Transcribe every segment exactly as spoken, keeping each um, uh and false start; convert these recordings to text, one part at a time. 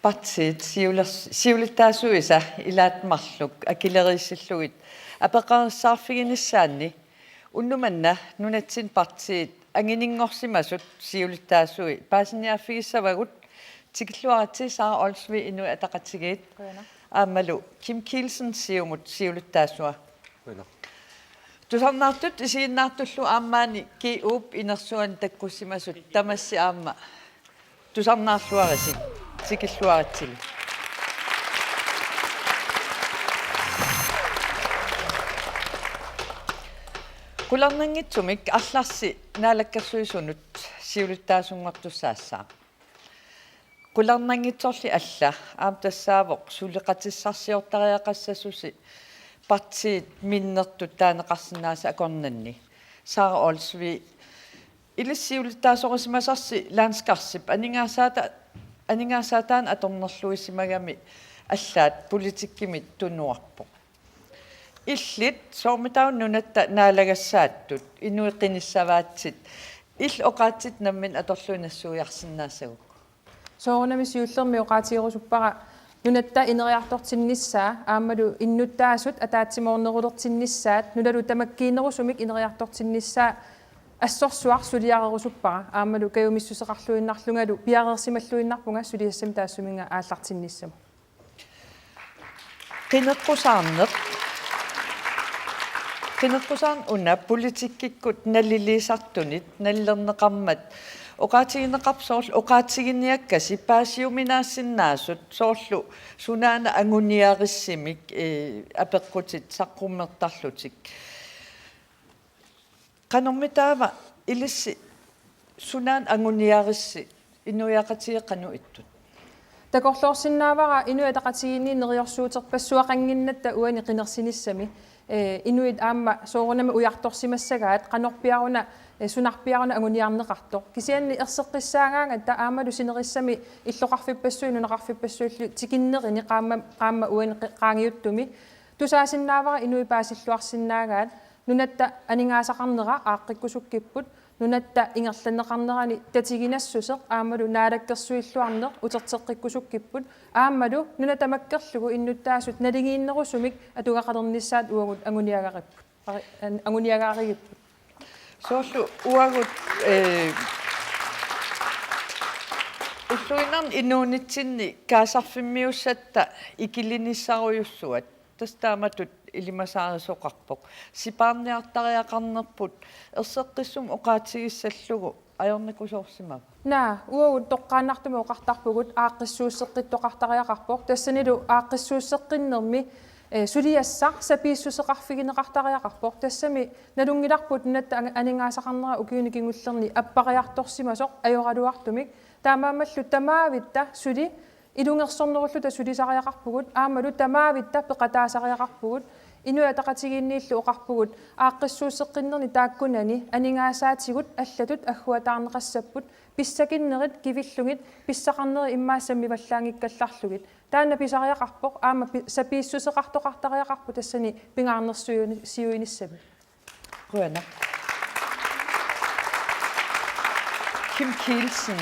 Partiit siulers-, siulittaasuisa ilaat marluk akileriissillugit apeqqarissaarfiginissaanni unnuk manna nunatsinni partiit angininngorsimasut siulittaasui paasiniaaffigissavagut. Tikilluaritsi Sara Olsvig, Inuit Ataqatigiit. Qujanaq. Aammalu Kim Kielsen, Siumut siulittaasua. Qujanaq. Tusarnaartut isiginnaartullu aammaani G U-p inersuani takkussimasut tamassi aamma tusarnaarluarisi, tikilluaritsi. Qularnanngitsumik Arlarsi Naalakkersuisunut siulittaasunngortussaassaaq. Qularnanngitsorli alla aamma tassaavoq suleqatissarsiortariaqassasusi partiit minnertut taaneqarsinnaasut akornanni. Sara Olsvig, ilissi siulittaasorisimasarsi landskarsi aningaasaata-, aningaasaataanut atornerluisimagami allaat politikkimit tunuarpoq. Illit soormitaava nunatta naalagassaattut, inuit qinissavaatsit, illit oqaatsit namminneq atorlugit nassuiarsinnaassagukku? Soorunami siullermik oqaatigerusuppara nunatta ineriartortinnissaa aammalu innuttaasut ataatsimoornerulertinnissaat, nunallu tamakkiinerusumik ineriartortinnissaa assorsuaq suliarerusuppara, aammalu kajumissuseqarluinnarlungalu piareersimalluinnarpunga suliassami taassuminnga aallartinnissamut. Qineqqusaarneq. Qineqqusaarneq una politikkikkut naliliisartunit nalilerneqarmat oqaatigineqarpoq soorlu oqaatiginiakkasi paasiuminaassinnaasut soorlu sunaana anguniarissimik, ee, apeqqutit saqqummertarlutik. Qanormi taava ilissi sunaana anguniarissi inuiaqatigiit qanoq ittut? Takorloorsinnaavara Inuit Ataqatigiinni neriorsuuterpassuaqannginnatta uani qinersinissami, ee, inuit aamma soorunami ujartorsimassagaat qanorpiaruna, ee, sunarpiaruna anguniarneqartoq. Kisianni erseqqissaagaangatta aammalu sinerissami illoqarfippassuit nunaqarfippassuillu tikinnerini qaamma, qaammat uani qi-, qaangiuttumi tusaasinnaavara inuit paasilluarsinnaagaat nunatta aningaasaqarnera aaqqikkusukkipput, nunatta ingerlanneqarnerani tatiginassuseq aammalu naalakkersuilluarneq uterteqqikkusukkipput, aammalu nuna tamakkerlugu innuttaasut naligiinnerusumik atugaqalernissaat uagut anguniagaripput. Ari-, an-, anguniagarigipput. Soorlu uagut, ee, ulluinnarni inuunitsinni kaasarfimmiussatta ikilinissarujussuat. Tassa taamatut ilimasaarisoqarpoq. Sipaarniartariaqarnerput erseqqissumik oqaatigissallugu ajornakusoorsimava? Naa, uagut toqqaannartumik oqartarpugut aaqqissuusseqqittoqartariaqarpoq. Tassanilu aaqqissuusseqqinnermi, ee, suliassaq sapiissuseqarfigineqartariaqarpoq. Tassami nalunngilarput nunatta an-, aningaasaqarnera ukiuni kingullerni appariartorsimasoq ajoraluartumik. Taamaammallu tamaavitta suli ilungersornerulluta sulisariaqarpugut, aammalu tamaavitta peqataasariaqarpugut, Inuit Ataqatigiinniillu oqarpugut, aaqqissuusseqqinnerni taakkunani aningaasaatigut allatut agguataarneqassapput, pissakinnerit kivillugit, pissaqarnerit immaqa sammivallaanngikkallarlugit. Taanna pisariaqarpoq, aamma pi-, sapiissuseqartoqartariaqarpoq tassani pingaarnersiuini-, siuinissami. Qujanaq. Kim Kielsen.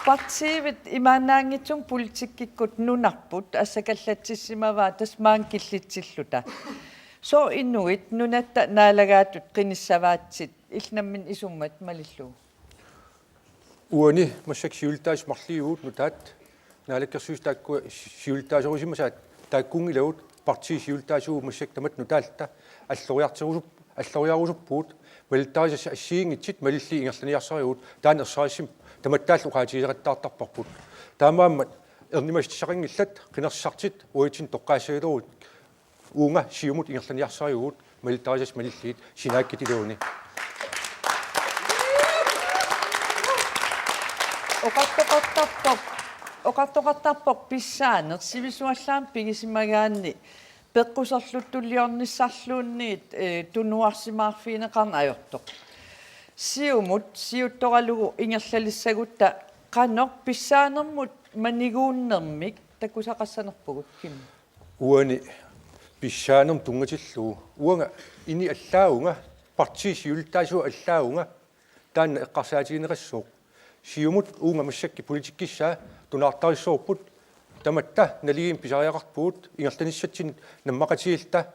Partiivit imaannaanngitsumik politikkikkut nunarput assakallattissimavaa tassa maani killitsilluta. Sooq inuit nunatta naalagaatut qinissavaatsit illit namminneq isummat malillugu? Uani massakkut siulittaasut marluuvugut nutaat, Naalakkersuisut taakku siulittaasorisimasaat taakkuunngilagut, partiit siulittaasuupput massakkut tamatta nutaalluta, alloriarterusup-, alloriarusuppugut, malittarisassat assigiinngitsut malillugit ingerlaniarsarivugut, taanna ersarissumik tamattaallu oqaatigiseqattaartarparput. Taamaammat ernumassutissaqanngillat, qinersisartut uatsinnut toqqaassagaluarutta. Uunga Siumut ingerlaniarsarivugut malittarisassat malillugit, sinaakkit iluani. Oqartoqartarpoq, oqartoqartarpoq pissaaneq sivisuallaamik pigisimagaanni peqquserluttuliornissarluunniit, eh, tunuarsimaarfigineqarneq ajortoq. Siumut siuttoralugu ingerlalissagutta Qanoq pissaanermut maniguunnermik takusaqassanerpugut, Kim? Uani pissaanermut tunngatillugu. Uanga ini allaavunga, partiit siulittaasuat allaavunga, taanna eqqarsaatigineqassooq. Siumut uunga massakkut politikkissaa tunaartarissavarput, tamatta naligiimmik pisariaqarpugut, ingerlanissatsinnut nammaqatigiilluta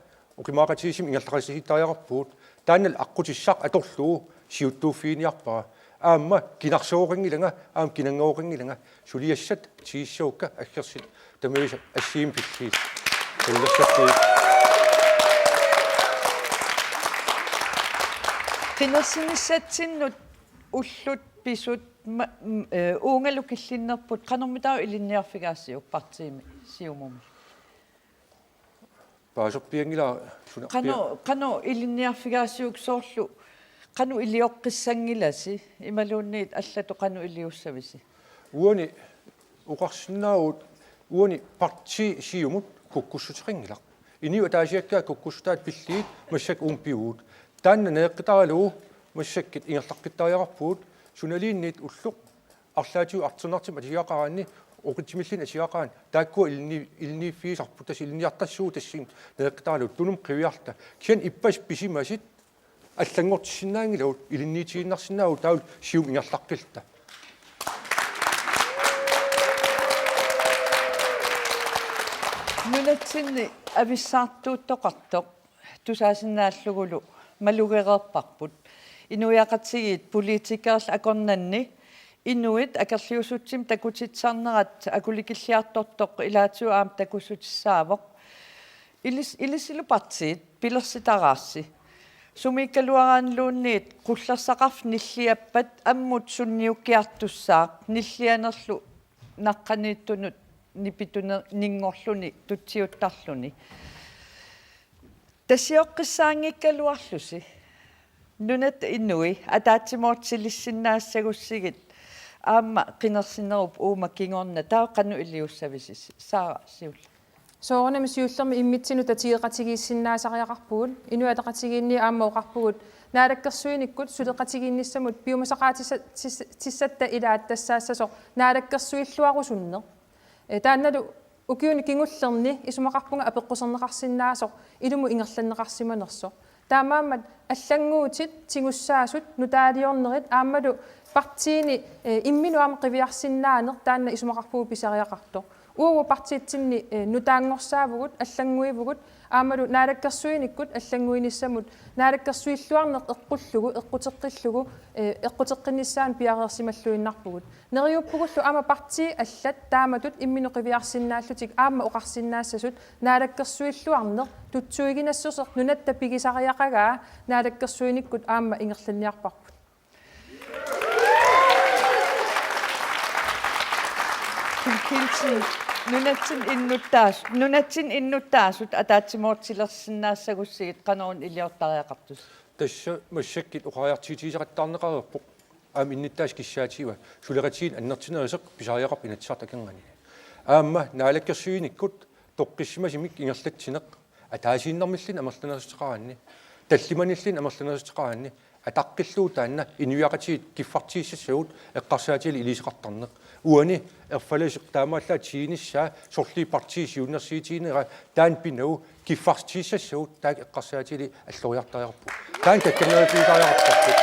oqimaaqatigiissumik ingerlaqatigiittariaqarpugut, taannalu aqqutissaq atorlugu siuttuuffiginiarpara. Aamma kinarsooqanngilanga, aamma kinanngooqanngilanga, suliassat tigussaakka aggersut tamaasa assigiimmik pillugit. Qujanarsuaq. Qinersinissatsinnut ullut pisut ma-, m-, eh, uungalu killinnerput qanormitaava ilinniarfigaasiuk partiimi Siumumi? Paaserpianngilara suna. Qanoq, qanoq ilinniarfigaasiuk, soorlu qanoq ilioqqissanngilasi imaluunniit allatut qanoq iliussavisi? Uani oqarsinnaavugut, uani partii Siumut kukkussuteqanngilaq. Inuit ataasiakkaat kukkussutaat pillugit massakkut uunga pivugut. Taanna neeqqitaralugu massakkut ingerlaqqittariaqarpugut, sunaluunniit ulloq arlaatigut artornartumik atuagaqaraanni, oqitsimilluunniit atuagaqaraanni, taakkua ilinni-, ilinniiffigisarput, tassa ilinniartarsuugut tassani neeqqitaralugu. Tunumut qiviarluta. Kisianni ippassaq pisimasut allanngortissinnaanngilagut, ilinniutiinnarsinnaavugut taavalu Siumut ingerlaqqilluta. Nunatsinni avissaartuuttoqartoq tusaasinnaallugulu malugereerparput. Inuiaqatigiit politikerit akornanni inuit akerliussutsimik takutitsisarnerat akulikilliartortoq ilaatigut aamma takussutissaavoq. Ilis-, ilissillu partiit pilersitaraassi. Sumiikkaluaraanniluunniit qullersaqarfik nilliappat ammut sunniukkiartussaaq, nillianerlu naqqaniittunut nipituninngorluni tutsiuttarluni. Tasioqqissaanngikkaluarlusi nunatta inui ataatsimoortilissinnaassagussigit aamma qinersinerup uuma kingorna, taava qanoq iliussavisi? Saara, siulleq. Soorunami siullermik immitsinnut tatigeqatigiissinnaasariaqarpugut, Inuit Ataqatigiinni aamma oqarpugut, naalakkersuinikkut suleqatigiinnissamut piumasaqaatissa-, tis-, tissatta ilaat tassaassasoq naalakkersuilluarusunneq. Eh, taannalu ukiuni kingullerni isumaqarpunga apeqquserneqarsinnaasoq ilumut ingerlanneqarsimanersoq. Taamaammat allannguutit, tigussaasut, nutaaliornerit aammalu partiini, eh, imminut aamma qiviarsinnaaneq taanna isumaqarpugut pisariaqartoq. Uagut partiitsinni, eh, nutaanngorsaavugut, allannguivugut, aammalu naalakkersuinikkut allannguinissamut naalakkersuilluarneq eqqullugu, eqquteqqillugu, eh, eqquteqqinnissaanut piareersimalluinnarpugut. Neriuppugullu aamma partiit allat taamatut imminut qiviarsinnaallutik aamma oqarsinnaassasut naalakkersuilluarneq tutsuiginassuseq nunatta pigisariaqagaa naalakkersuinikkut aamma ingerlanniarparput. Kim Kielsen, nunatsinni innuttaas-, nunatsinni innuttaasut ataatsimoortilersinnaassagussigit qanoq iliortariaqartusi? Tassa massakkut oqariartuutigisaqattaarneqareerpoq. Aamma innuttaasut kissaatigaat suleqatigiinneq annertunerusoq pisariaqarpoq Inatsisartut akornanni. Aamma naalakkersuinikkut toqqissimasumik ingerlatsineq, ataasiinnarmilluunniit amerlanerissuteqaraanni, tallimanilluunniit amerlanerissuteqaraanni, ataqqillugu taanna inuiaqatigiit kiffartuussassagut eqqarsaatigalugu iliuuseqartarneq. Uani erfalasoq taamaallaat tigunissaa, sorliit partiit siunnersuutiginera taanna pinagu, kiffartuussassagut taakku eqqarsaatigalugu alloriartariaqarpugut. Taanna takkanneriartariaqarparput.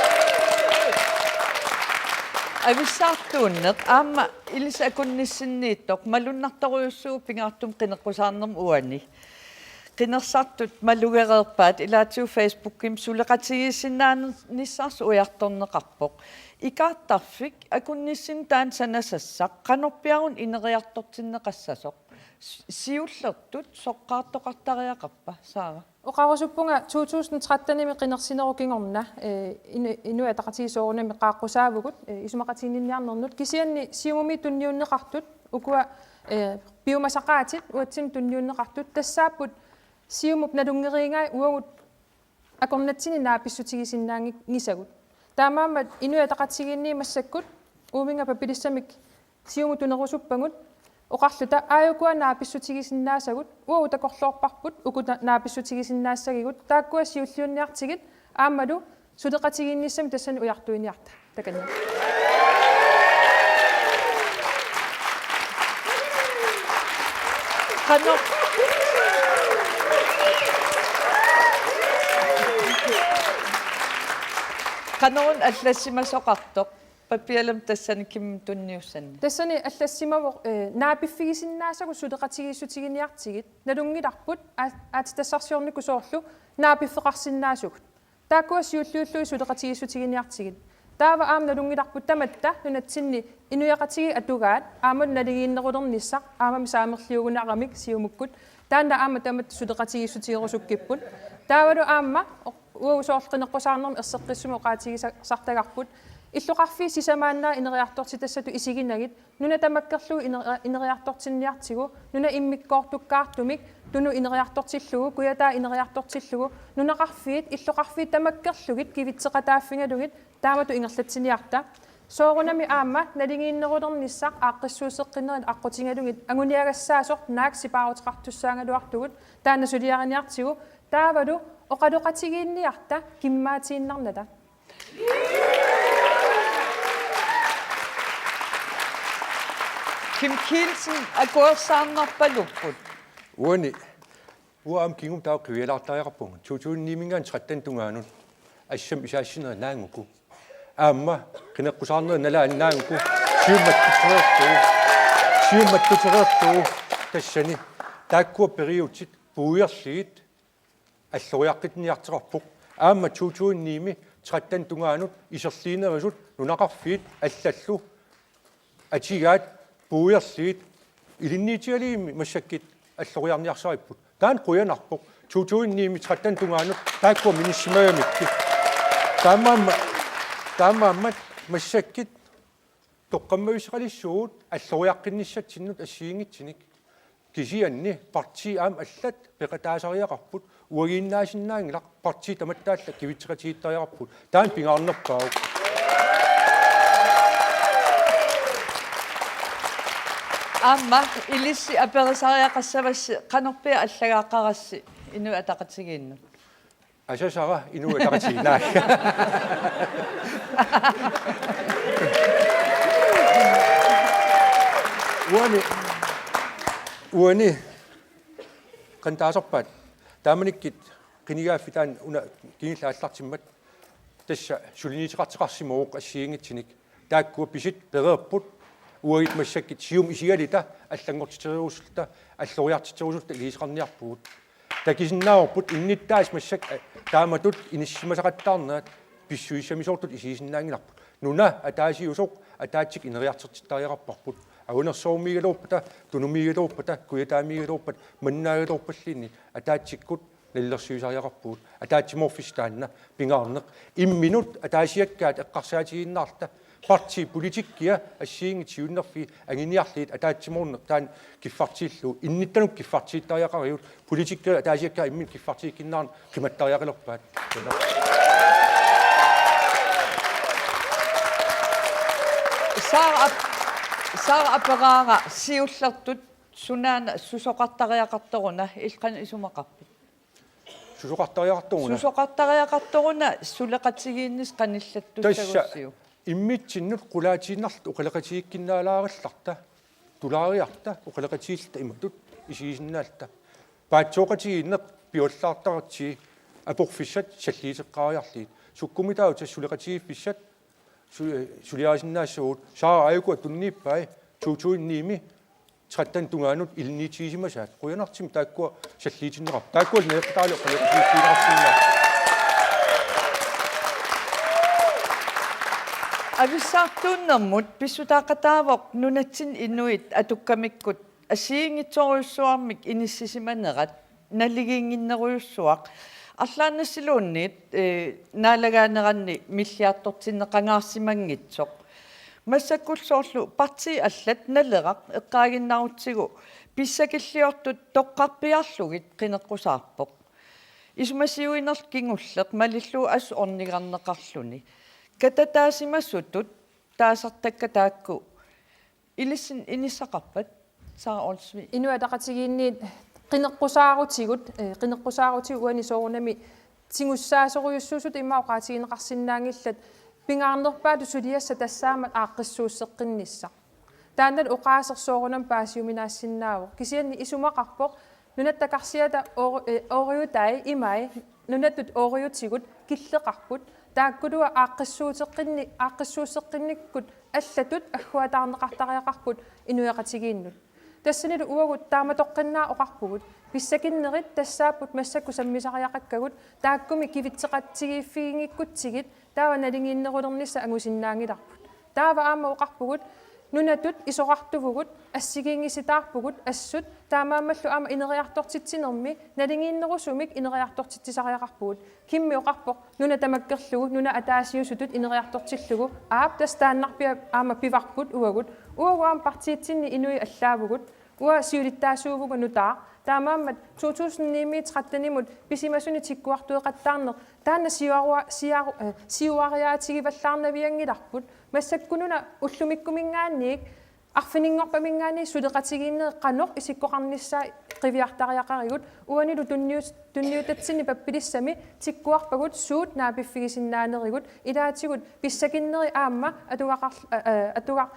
Avissaartuunneq aamma ilissi akunnissinniittoq malunnartorujussuuvoq pingaartumik qineqqusaarnermut uani. Qinersartut malugereerpaat, ilaatigut Facebookimi suleqatigiissinnaanissasoq ujartorneqarpoq. Ikaartarfik akunnissinni taanna sanasassaq qanorpiaruna ineriartortinneqassasoq? Si-, siullertut soqqaartoqartariaqarpa, Saara? Oqarusuppunga to tusind tretten-imi qinersinerup kingorna, eh, inu-, Inuit Ataqatigiit soorunami qaaqqusaavugut, eh, isumaqatiginninniarnernut, kisianni Siumumi tunniunneqartut, ukua, eh, piumasaqaatit uatsinnut tunniunneqartut tassaapput Siumup nalunngeriigai uagut akornatsinni naapissutigisinnaanngisagut. Taamaammat Inuit Ataqatigiinni massakkut uuminnga papilissamik Siumut tunerusuppagut oqarluta aajukua naapissutigisinnaassagut, uagut takorloorparput uku na-, naapissutigisinnaassagigut, taakkua siulliunniartigit aammalu suleqatigiinnissamik tassani ujartuiniarta. Takanna. Qanoq, qanoruna allassimasoqartoq, pappialam tassani kimmut tunniussannik? Tassani allassimavoq, eh, naapiffigisinnaasagut suleqatigiissutiginiartigit, nalunngilarput, aa-, aatsitassarsiornikkut soorlu naapiffeqarsinnaasugut. Taakkua siulliullugit suleqatigiissutiginiartigit. Taava aamma nalunngilarput tamatta nunatsinni inuiaqatigiit atugaat aamma naligiinnerulernissaq aammami saamerliugunaramik Siumukkut. Taanna aamma tamatta suleqatigiissutigerusukkipput. Taavalu aamma o-, uagut soorlu qineqqusaarnermi erseqqissumik oqaatigisartagarput. Illoqarfiit sisamaannaat ineriartortitassatut isiginagit. Nuna tamakkerlugu iner-, ineriartortinniartigu, nuna immikkoortukkaartumik, Tunut ineriartortillugu, Kujataa ineriartortillugu, nunaqarfiit, illoqarfiit tamakkerlugit kivitseqataaffigalugit, taamatut ingerlatsiniarta. Soorunami aamma naligiinnerulernissaq aaqqissuusseqqinnerit aqqutigalugit anguniagassaasoq naak sipaaruteqartussaagaluartugut, taanna suliariniartigu, taavalu oqaloqatigiinniarta kimmaatiinnarnata. Kim Kielsen akuersaarnarpalupput. Uani, uanga aamma kingumut taava qivialaartariaqarpunga. To tusind ni-minngaanniit tretten tungaanut assammik isaassinerit naagguku. Aamma qineqqusaarnerit nalaanni naagguku. Siumut mattutereerlugu. Siumut mattutereerlugu. Tassani. Taakkua periutsit puiorligit alloriaqqinniartoqarpoq. Aamma to tusind ni-mi tretten tungaanut iserliinerisut nunaqarfiit allallu atugaat puiorligit ilinniutigalugimmi massakkut alloriarniarsaripput. Taanna qujanarpoq. To tusind ni-mi tretten tungaanut taakkua minissimagamikkit. Taamaammat, taamaammat massakkut toqqammavissuaqalissuugut alloriaqqinnissatsinnut assigiinngitsunik. Kisianni partiit aamma allat peqataasariaqarput, uagiinnaasinnaanngilaq, partiit tamatta allat kivitseqatigiittariaqarput. Taanna pingaarnerpaavoq. Aamma ilissi aperisariaqassavassi, qanorpiaq allagaaqqaarassi Inuit Ataqatigiinnut? Asasara Inuit Ataqatigiinnaat. Uani, uani, qanoq taasarpaat. Taamanikkut qinigaaffik taanna una kingulleq aallartimmat. Tassa suliniuteqartoqarsimavoq assigiinngitsunik. Taakkua pisut pereerput, uagut massakkut siumut isigaluta allanngortitererusulluta, alloriartiterusulluta iliuuseqarniarpugut. Takusinnaavarput innuttaasut massakkut, eh, taamatut inissisimasaqattaarnerat pissusissamisoortutut isigisinnaanngilarput. Nuna ataasiusoq ataatsikkut ineriartortittariaqarparput. Avanersuarmiigaluarpata, Tunumiigaluarpata, Kujataamiigaluarpata, Mannaagaluarpalluunniit ataatsikkut nalilersuisariaqarpugut, ataatsimoorfissaq taanna pingaarneq. Imminut ataasiakkaat eqqarsaatigiinnaarluta, partii politikkia assigiinngitsut siunnerfii anguniarlugit ataatsimoorneq taanna kiffartuullugu, innuttaanut kiffartuuttariaqarigut, politikkerit ataasiakkaat imminut kiffartuukkinnaarneq qimattariaqalerpaat. Sara ap-, Sara aperaara siullertut sunaana susoqartariaqartoruna, illit qanoq isumaqarpit? Susoqartariaqartoruna. Susoqartariaqartoruna suleqatigiinnissaq qanillattussagussiuk. Tassa immitsinnut qulaatiinnarluta oqaloqatigiikkinnaalaarallarta, tulaariarta, oqaloqatigiilluta imatut isigisinnaalluta. Paatsooqatigiinneq piuallaartaratsigit aporfissat salliuteqqaariarlugit. Sukkumiitaagut suleqatigiiffissat su-, suliarisinnaassavagut. Sara aajuku tunniuppai to tusind ni-mi tretten tungaanut ilinniitigisimasaat. Qujanartumik taakkua salliutinneqarput. Taakkualu neeqqitaali oqaloqatigiiffigineqarsinnaavoq. Avissaartuunnermut pissutaaqataavoq nunatsinni inuit atukkamikkut assigiinngitsorujussuarmik inissisimanerat naligiinnginnerujussuaq. Arlaannassiluunniit, eh, naalagaaneranni milliartortinneqangaarsimanngitsoq. Massakkullu soorlu partiit allat Naleraq eqqaaginnarutsigu pissakilliortut toqqarpiarlugit qineqqusaarpoq. Isumasiuinerlu kingulleq malillugu assut ornigarneqarluni. Katataasimasutut taasartakkat taakku ilissi inissaqarpat, Sara Olsvig? Inuit Ataqatigiinniit qineqqusaarutigut, eh, qineqqusaarutigut uani soorunami tigussaasorujussuusutut ima oqaatigineqarsinnaanngillat, pingaarnerpaatut suliassat tassaammat aaqqissuusseqqinnissaq. Taannalu oqaaseq soorunami paasiuminaassinnaavoq. Kisianni isumaqarpoq nunatta karsiata or-, eh, ooriutai imai nunattut ooriutigut killeqarput. Taakkulua aaqqissuuteqqinni-, aaqqissuusseqqinnikkut allatut agguataarneqartariaqarput inuiaqatigiinnut. Tassanilu uagut taamatoqqinnaaq oqarpugut. Pissakinnerit tassaapput massakkut sammisariaqakkagut, taakkumi kivitseqatigiiffiginngikkutsigit taava naligiinnerulernissaq angusinnaanngilarput. Taava aamma oqarpugut nunattut isorartuvugut, assigiinngisitaarpugut assut, taamaammallu aamma ineriartortitsinermi naligiinnerusumik ineriartortitsisariaqarpugut. Kimmi oqarpoq nuna tamakkerlugu, nuna ataasiusutut ineriartortillugu, aap, tassa taannarpiaq aamma pivarput uagut. Uagut aamma partiitsinni inuit allaavugut. Uanga siulittaasuuvunga nutaaq. Taamaammat to tusind ni-miit tretten-imut pisimasunik tikkuartueqattaarneq taanna siuarua-, siaru-, eh, siuariaatigivallaarnavianngilarput. Massakkununa ullumikkuminngaanniit arfininngorpaminngaanniit suleqatigiinnerit qanoq isikkoqarnissaat qiviartariaqarigut, uanilu tunniut-, tunniutatsinni pappilissami tikkuarpagut suut naapiffigisinnaanerput, ilaatigut pissakinnerit aamma atugaqar-, eh, eh, atuga-,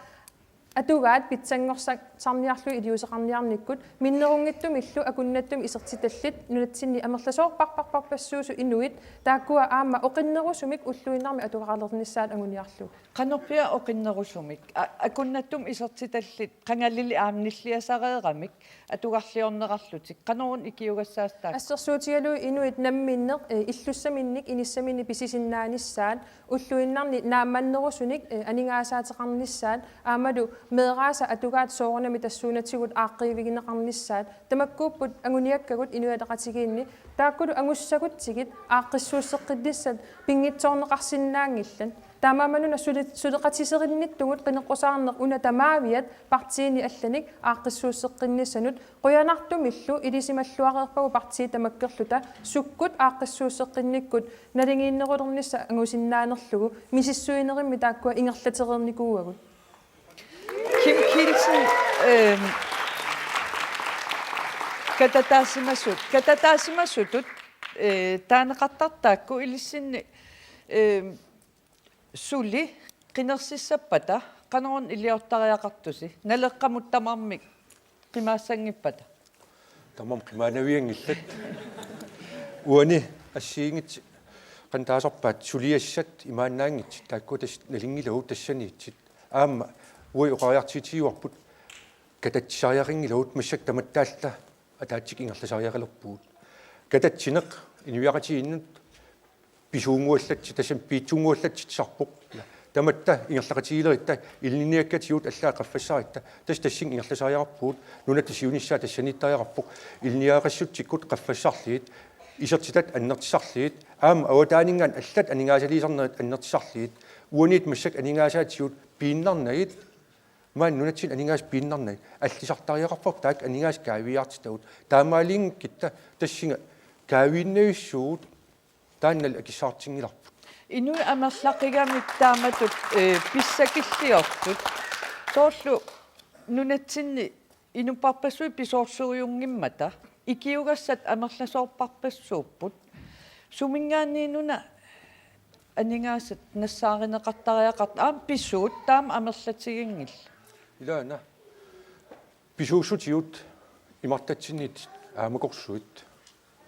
atugaat pitsanngorsarniarlugit iliuuseqarniarnikkut, minnerunngitsumillu akunnattumik isertitallit nunatsinni amerlasoorparparparpassuusut inuit, taakkua aamma oqinnerusumik ulluinnarni atugaqalernissaat anguniarlugu. Qanorpiaq oqinnerusumik? A-, akunnattumik isertitallit qangalili aamma nilliasareeramik atugarliorneqarlutik. Qanoruna ikiugassaassaaq? Assersuutigalugu inuit namminneq, eh, illussaminnik inissaminnik pisisinnaanissaat, ulluinnarni naammannerusunik, eh, aningaasaateqarnissaat, aammalu meeraasa atugaat soorunami tassuunatigut aaqqiivigineqarnissaat, tamakkuupput anguniakkagut inuiaqatigiinni, taakkulu angussagutsigit aaqqissuusseqqinnissat pinngitsoorneqarsinnaanngillat. Taamaammat una suli-, suleqatiserinnittugut qineqqusaarneq una tamaaviat partiini allanik aaqqissuusseqqinnissanut, qujanartumillu ilisimalluareerpagut partiit tamakkerluta sukkut aaqqissuusseqqinnikkut naligiinnerulernissaq angusinnaanerlugu misissuinerimmi taakkua ingerlatereernikuuagut. Kim Kielsen, øhm, katataasimasut, katataasimasutut, øh, taaneqartartaakku ilissinni, øhm, suli qinersissappata qanoruna iliortariaqartusi, Naleqqamut tamarmik qimaassanngippata? Tamarmik qimaanavianngillat. Uani assigiinngitsut qanoq taasarpaat, suliassat imaannaanngitsut, taakkua tassa nalunngilagut tassaniitsit. Aamma uagut oqariartuutigiuarput katatsisariaqanngilagut, massakkut tamatta allat ataatsip ingerlasariaqalerpugut. Katatsineq inuiaqatigiinnut pisuunnguallatsi-, tassami piitsuunnguallatsitsisarpoq. Tamatta ingerlaqatigiileritta ilinniakkatigut allaat qaffassaritta, tassa tassani ingerlasariaqarpugut, nunatta siunissaa tassaniittariaqarpoq, ilinniagaqassutsikkut qaffassarlugit, isertitat annertusarlugit, aamma avataaninngaanniit allat aningaasaliisarnerit annertusarlugit, uaniit massakkut aningaasaatigut piinnarnagit, maani nunatsinni aningaasat piinnarnagit, allisartariaqarparput taakku aningaasat kaaviiaartitagut, taamaaliinngikkitta tassunga kaaviinnavissuugut, taannalu akissartinngilarput. Inuit amerlaqigamik taamatut, øh, pissakilliortut. Soorlu nunatsinni inuppassuit pisoorsuujunngimmat, ikiugassat amerlasoorpassuupput. Suminngaanniit una aningaasat nassaarineqartariaqartoq, aamma pisuut taama amerlatiginngillat. Ilaana. Pisuussutigut imartatsinniit aamakorsuit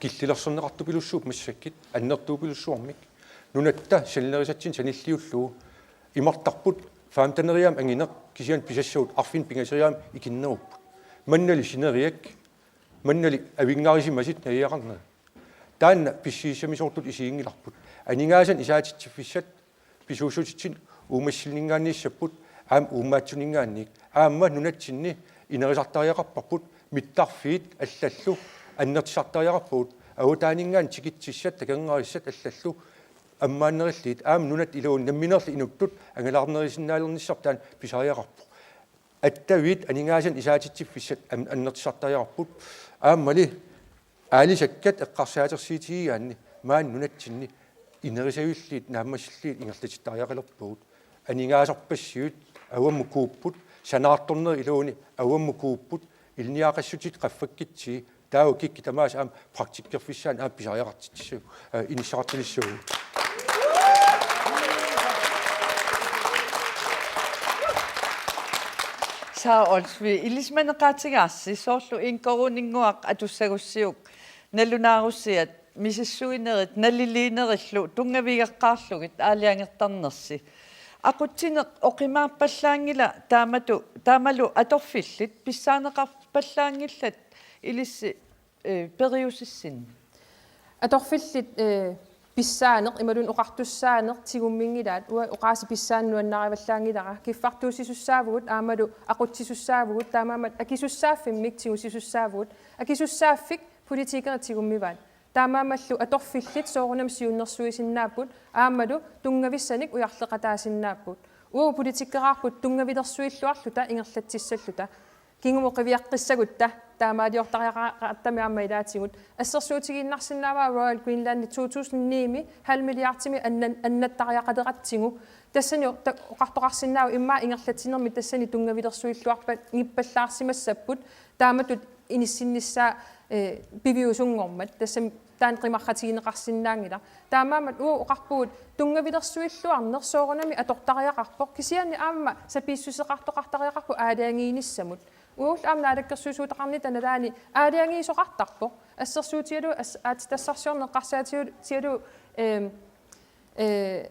killilersorneqartupilussuupput massakkut, annertuupilussuarmik. Nunatta sanilerisatsinnik sanilliullugu imartarput femteneriaammik angineq, kisianni pisassavut arfineq-pingasoriaammik ikinnerupput. Mannali sineriak, mannali avinngarisimasut naviaqarnerat. Taanna pissusissamisoortutut isiginngilarput. Aningaasanik isaatitsiffissat pisuussutitsinnut uumassinninngaanniissapput, aamma uumaatsuninngaanniit. Aamma nunatsinni inerisartariaqarparput, mittarfiit allallu annertusartariaqarpagut, avataaninngaanniit tikitsissat, takornarissat allallu ammaannerillugit, aamma nunatta iluani nammineerluni inuttut angalaarnerisinnaalernissarput taanna pisariaqarpoq. Attaviit aningaasanik isaatitsiffissat am-, annertusartariaqarput. Aammali aalisakkat eqqarsaatersuutigigaanni maani nunatsinni inerisavillugit naammassillugit ingerlatittariaqalerpagut. Aningaasarpassuit avammut kuupput, sanaartornerit iluani avammut kuupput, ilinniagaqassutit qaffakkutsigit, taava kikkut tamaasa aamma praktikkerfissaannik aamma pisariaqartitsi-, øh, inissaqartinissavagut. Taa Olsvig, ilisimaneqaatigaassi soorlu en koruuninnguaq atussagussiuk nalunaarusiat misissuinerit naliliinerillu tunngavigeqqaarlugit aalajangertarnersi. Aqutsineq oqimaappallaanngilaq taamatu, taamalu atorfillit pissaaneqarpallaanngillat ilissi, eh, periusissinni. Atorfillit, eh, pissaaneq imaluunniit oqartussaaneq tigumminngilaat, uanga oqaasii pissaaneq nuannarivallaanngilara, kiffartuussisussaavugut aammalu aqutsisussaavugut, taamaammat akisussaaffimmik tigusisussaavugut, akisussaaffik politikerit tigummivaat. Taamaammallu atorfillit soorunami siunnersuisinnaapput aammalu tunngavissanik ujarleqataasinnaapput. Uagut politikeraarput tunngavilersuilluarluta ingerlatsissalluta. Kingumut qiviaqqissagutta taamaaliortariaqarattami aamma ilaatigut. Assersuutigiinnarsinnaavara Royal Greenland to tusind ni-mi halv milliardimi annan-, annattariaqaleratsigu. Tassani o-, ta-, oqartoqarsinnaavoq immaqa ingerlatsinermi tassani tunngavilersuilluarpa-, -ngippallaarsimassapput. Taamatut inissinnissaa, eh, piviusunngormat. Tassami taanna qimarratigineqarsinnaanngilaq. Taamaammat uagut oqarpugut tunngavilersuilluarneq soorunami atortariaqarpoq. Kisianni aamma sapiissuseqartoqartariaqarpoq aalajangiinissamut. Uagullu aamma naalakkersuisuutaqarnita nalaani aalajangiisoqartarpoq. Assersuutigalugu as-, aatsitassarsiorneq eqqarsaatigalugu, ehm, eh,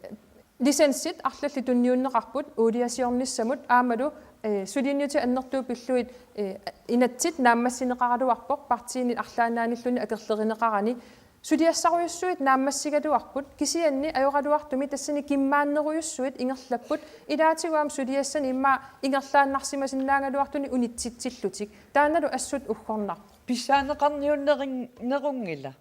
licensit arlallit tunniunneqarput uuliasiornissamut aammalu, eh, suliniutit annertuut pillugit, eh, inatsit naammassineqaraluarpoq partiinit arlaannaanilluunniit akerlerineqarani. Suliassarujussuit naammassigaluarput, kisianni ajoraluartumik tassani kimmaannerujussuit ingerlapput, ilaatigut aamma suliassanik immaqa ingerlaannarsimasinnaagaluartunik unitsitsillutik. Taannalu assut uggornarpoq. Pissaaneqarniunnerin-, -nerunngila?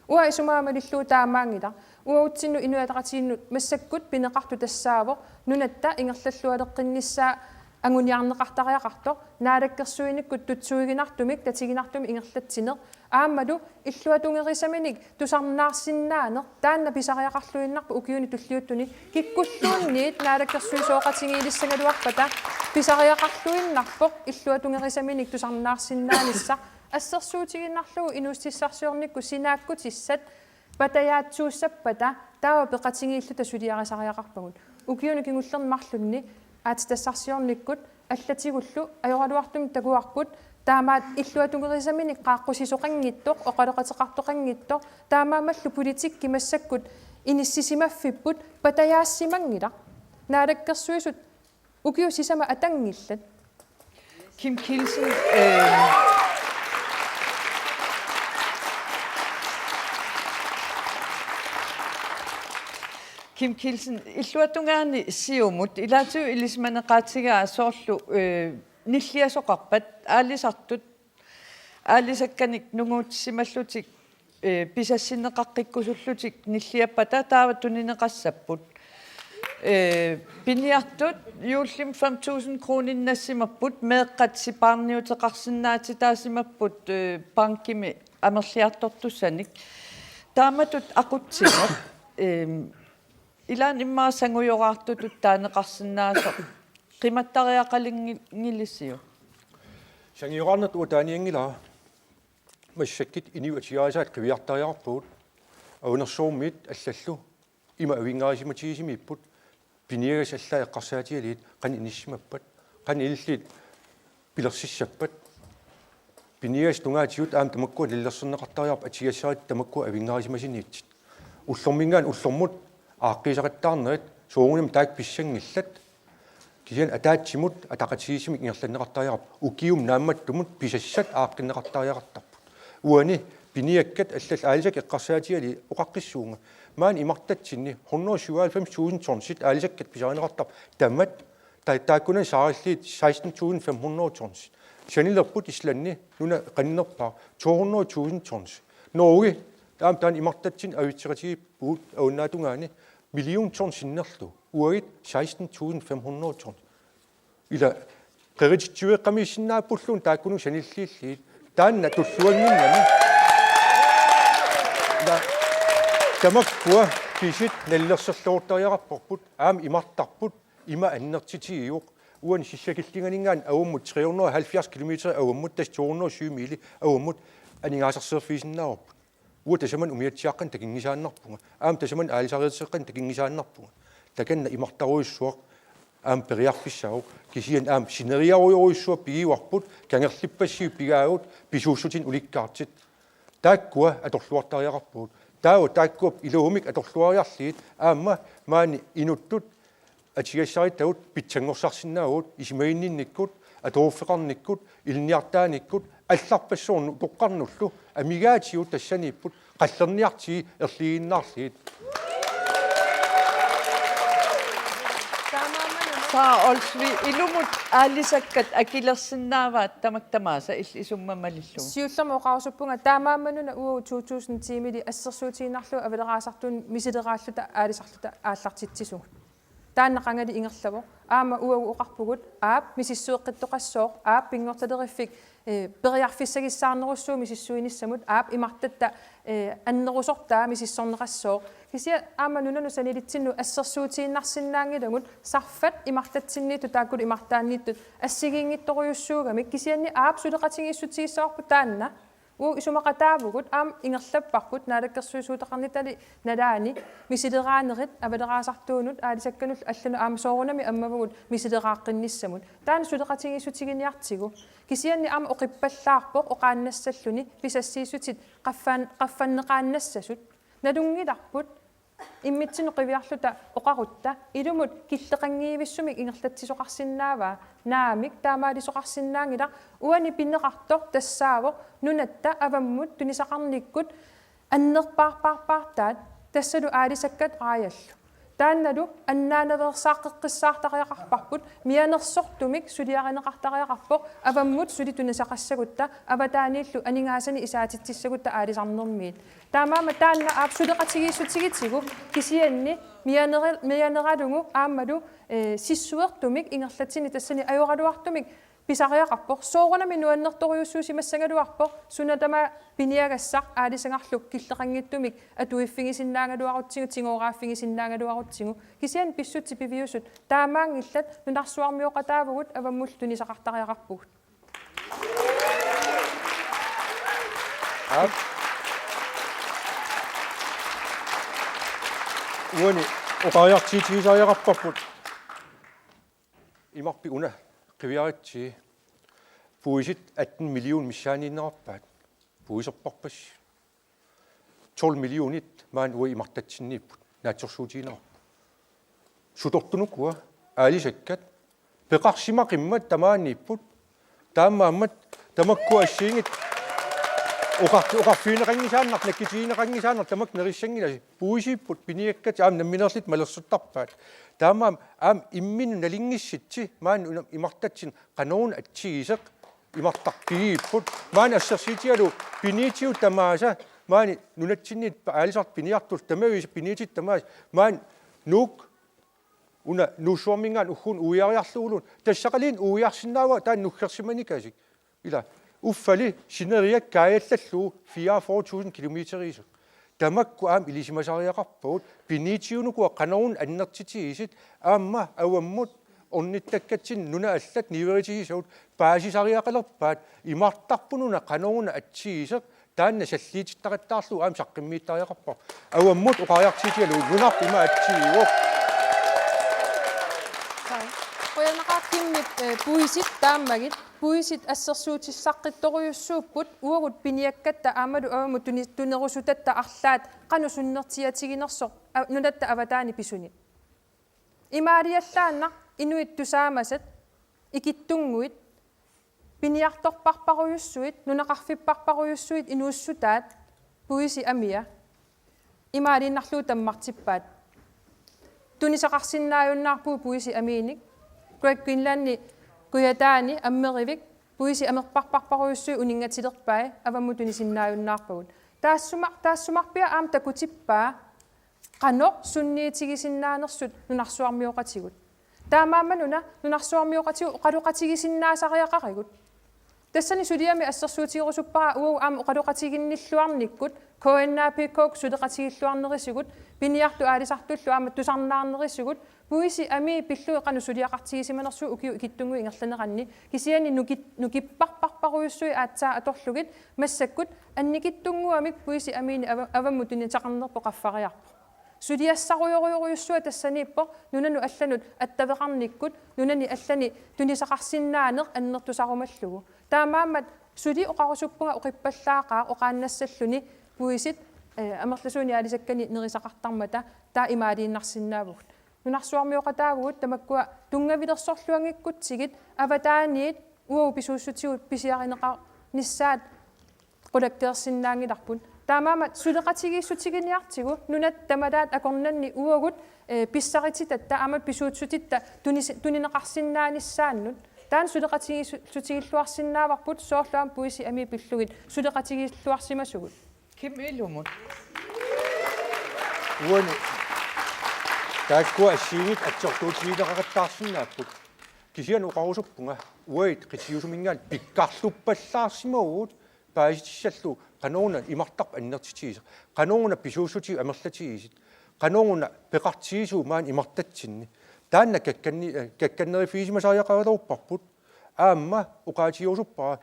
Uanga isumaga malillugu taamaanngilaq. Uagutsinnut Inuit Ataqatigiinnut massakkut pineqartoq tassaavoq nunatta ingerlallualeqqinnissaa anguniarneqartariaqartoq, naalakkersuinikkut tutsuiginartumik tatiginartumik ingerlatsineq, aammalu illuatungerisaminit tusarnaarsinnaaneq, taanna pisariaqarluinnarpoq ukiuni tulliuttuni, kikkulluunniit naalakkersuisooqatigiilissagaluarpata pisariaqarluinnarpoq illuatungerisaminit tusarnaarsinnaanissaq, assersuutigiinnarlugu inuussutissarsiornikkut sinaakkutissat patajaatsuussappata taava peqatigiilluta suliarisariaqarpagut. Ukiuni kingullerni marlunni aatsitassarsiornikkut allatigullu ajoraluartumik takuarput, taamaat illuatungerisaminit qaaqqusisoqanngitsoq, oqaloqateqartoqanngitsoq, taamaammallu politikki massakkut inissisimaffipput patajaassimanngilaq. Naalakkersuisut ukiut sisamat atanngillat. Kim Kielsen, øh, Kim Kielsen, illuatungaani Siumut, ilaatigut ilisimaneqaatigaa soorlu, øh, nilliasoqarpat, aalisartut, aalisakkanik nunguutsissimallutik, øh, pisassinneqaqqikkusullutik nilliappata taava tunineqassapput. Øh, piniartut juullimi fem tusind kroninnassimapput, meeqqat sipaarniuteqarsinnaatitaasimapput, øh, bankimi amerliartortussanik. Taamatut aqutsineq, øh, ilaanni immaqa sangujoraartutut taaneqarsinnaasoq qimattariaqalinngilisiuk? Sangujoraarneq uanga taanianngilara. Massakkut inuit tigorisaat qiviartariaqarpagut. Avinersuarmiit allallu ima avinngaarisimatigisumiipput, piniagassat allaat eqqarsaatigalugit qanoq inissimappat, qanoq ilillit pilersissappat. Piniagassat tungaatigut aamma tamakkua nalilersorneqartariaqarput, atugassaritsi tamakkua avinngaarisimasuniittut. Ullorminngaanniit ullormut aaqqiisaqattaarnerit soorunami taakku pissanngillat. Kisianni ataatsimut ataqatigiissummik ingerlanneqartariaqarpoq. Ukiumut naammattumut pisassat aaqqinneqartariaqartarput. Uani piniakkat allallu aalisakkat eqqarsaatigalugit oqaqqissuunga. Maani imartatsinni hundrede syvoghalvfems tusind tonsit aalisakkat pisarineqartarput. Tamat ta-, taakkunani saarulliit seksten tusind fem hundrede tons. Sanilerput Islandi, nuna qannerpaaq, to hundrede tusind tons. Norge, taama taanna imartatsinni avitseqatigiippugut avannaata tungaani, million tons sinnerlugu. Uagut seksten tusind fem hundrede tons. Ila qerititsiveeqqamiissinnaappulluunniit taakkununnga sanilliillugit. Taanna tulluannginnami. Ila tamakkua kisit nalilersorluartariaqarparput, aamma imartarput, ima annertutigivoq. Uani sissakillinganinngaanniit avammut tre hundrede og halvfjerds kilometer avammut, tassa to hundrede og syv miili avammut aningaasarsiorfigisinnaavagut. Uanga tasamani umiatsiaaqqanik takunngisaannarpunga. Aamma tasamani aalisariaaseqqanik takunngisaannarpunga. Takanna imartarujussuaq aamma periarfissaavoq, kisianni aamma sineriarujorujussuaq pigiuarput, kangerlippassuit pigaagut, pisuussutinik ulikkaartut. Taakkua atorluartariaqarpugut. Taava taakkua iluamik atorluariarlugit aamma maani inuttut atugassaritagut pitsanngorsarsinnaavugut isumaginninnikkut, atuuffeqarnikkut, ilinniartaanikkut, allarpassuarnut utoqqarnullu amigaatigut tassaniipput qallerniartigit erligiinnarlugit. Taamaammat una. Saa Olsvig, ilumut aalisakkat akilersinnaavaat tamakku tamaasa il-, isummat malillugu. Siullermik oqarusuppunga taamaammat una uagut to tusind teamili assersuutigiinnarlugu avaleraasartuunik misileraalluta aalisarluta aallartitsisugut. Taanna qangali ingerlavoq. Aamma uagut oqarpugut, aap, misissueqqittoqassooq, aap, pinngortileriffik, eh, periarfissagissaarnerussuuvoq misissuinissamut, aap, imartatta, eh, annerusortaa misissorneqassooq. Kisianni aamma nunanut sanilitsinnut assersuutigiinnarsinnaanngilagut sarfat imartatsinniittut taakkulu imartaanniittut assigiinngitsorujussuugamik, kisianni aap, suleqatigiissutigissavarput taanna. Uagut isumaqataavugut aamma ingerlapparput naalakkersuisuuteqarnitali nalaani misileraanerit avaleraasartuunut aalisakkanullu allanut aamma soorunami ammavugut misileraaqqinnissamut. Taanna suleqatigiissutiginiartigu. Kisianni aamma oqippallaarpoq oqaannassalluni pisassiissutit qaffaan-, qaffanneqaannassasut. Nalunngilarput immitsinnut qiviarluta oqarutta ilumut killeqanngivissumik ingerlatsisoqarsinnaavaa, naamik taamaalisoqarsinnaanngilaq. Uani pineqartoq tassaavoq nunatta avammut tunisaqarnikkut annerpaarpaarpaartaat, tassalu aalisakkat raajallu. Taannalu annaanaveersaaqqeqqissaartariaqarparput, mianersortumik suliarineqartariaqarpoq avammut suli tunisaqassagutta, avataaniillu aningaasanik isaatitsissagutta aalisarnermiit. Taamaammat taanna aap suleqatigiissutigitigu, kisianni mianera-, mianeralugu aammalu, eh, sissuertumik ingerlatsineq tassani ajoraluartumik pisariaqarpoq. Soorunami nuannertorujussuusimassagaluarpoq suna tamaat piniagassaq aalisagarlu killeqanngitsumik atuiffigisinnaagaluarutsigu, tigooraaffigisinnaagaluarutsigu. Kisianni pissutsit piviusut taamaanngillat, nunarsuarmioqataavugut avammullu tunisaqartariaqarpugut. Aap. Uani oqariartuutigisariaqarparput. Imarpit una qiviaritsi puisit atten million missaaniinnerarpaat. Puiserparpassi. Tolv millionit maani uagut imartatsinniipput naatsorsuutigineqarput. Sutortunuku aalisakkat peqarsimaqimmat tamaaniipput. Taamaammat tamakku assigiinngitsut oqar-, oqarfigineqanngisaannartut, nakkutigineqanngisaannartut tamakku nerissanngilasi. Puisiipput piniakkat aamma nammineerlutik malersuttarpaat. Taamaammat aamma imminnut nalunngissutsit maani una imartatsinni qanoruna atsigisoq imartarpigiipput. Maani assersuutigalugu piniutigut tamaasa, maani nunatsinniit pa-, aalisartut piniartullu tamaviisa piniutigut tamaasa, maani Nuuk una Nuussuarminngaanniit ugguuna uiariarluguluunniit. Tassaqalinnut uiarsinnaavara taanna nuggersimanikasik. Ila, uffali sineriak kaajallallugu fireogfyrre tusind kilometeriisoq. Tamakku aamma ilisimasariaqarpagut, piniutigut ukua qanoruna annertutigisut, aamma avammut ornittakkatsinni nunat allat niueritigisavut paasisariaqalerpaat, imartarpununa qanoruna atsigisoq, taanna salliitittaqattaarlugu aamma saqqummiittariaqarpoq. Avammut oqariartuutigalugu nunarput ima atsigivoq. Qujanaqaaq Kimmip, eh, puisit taammagit, puisit assersuutissaqqittorujussuupput, uagut piniakkatta aammalu avammut tuni-, tunerusutatta arlaat qanoq sunnertiatiginersoq, a-, nunatta avataani pisuni. Imaaliallaannaq inuit tusaamasat ikittunnguit, piniartorparparujussuit, nunaqarfipparparujussuit inuussutaat puisit amia imaaliinnarlugu tammartippaat. Tunisaqarsinnaajunnaarpugut puisit amiinik. Great Greenlandi kujataani ammerivik puisit amerparparparujussuit uninngatilerpai, avammut tunisinnaajunnaarpagut. Taassuma-, taassumarpia aamma takutippaa qanoq sunniitigisinnaanersut nunarsuarmioqatigut. Taamaammat una nunarsuarmioqatigut oqaloqatigisinnaasariaqarigut. Tassani suliami assersuutigerusuppara uagut aamma oqaloqatiginnilluarnikkut K N A P K-kkut suleqatigilluarnerisigut, piniartut aalisartullu aamma tusarnaarnerisigut, puisit amii pillugit qanoq suliaqartigisimanersugut ukiut ikittunnguit ingerlaneranni, kisianni nuki-, nukipparparparujussuit aatsaat atorlugit massakkut annikitsunnguamik puisit amiinik ava-, avammut tunisaqarnerput qaffariarpoq. Suliassarujorujussuaq tassaniippoq nunanut allanut attaveqarnikkut nunani allani tunisaqarsinnaaneq annertusarumallugu. Taamaammat suli oqarusuppunga oqippallaaqaaq oqaannassalluni puisit, eh, amerlasuunik aalisakkani nerisaqartarmata taava imaaliinnarsinnaavugut. Nunarsuarmioqataavugut tamakkua tunngavilersorluanngikkutsigit avataaniit uagut pisuussutigut pisiarineqarnissaat qulakkeersinnaanngilarput. Taamaammat suleqatigiissutiginiartigu nunat tamalaat akornanni uagut, eh, pissarititatta aamma pisuussutitta tunis-, tunineqarsinnaanissaannut. Taanna suleqatigiissutigilluarsinnaavarput soorlu aamma puisit amii pillugit suleqatigiilluarsimasugut. Kim Ilumut. Uani taakkua assigiinngitsut atsertuutigineqaqattaarsinnaapput. Kisianni oqarusuppunga uagut qitiusuminngaanniit pikkarluppallaarsimavugut paasitissallugu qanoruna imartarput annertutigisoq. Qanoruna pisuussutigut amerlatigisut. Qanoruna peqartigisut maani imartatsinni. Taanna kakkanni-, eh, kakkanneriffigisimasuugaluarparput. Aamma oqaatigerusuppara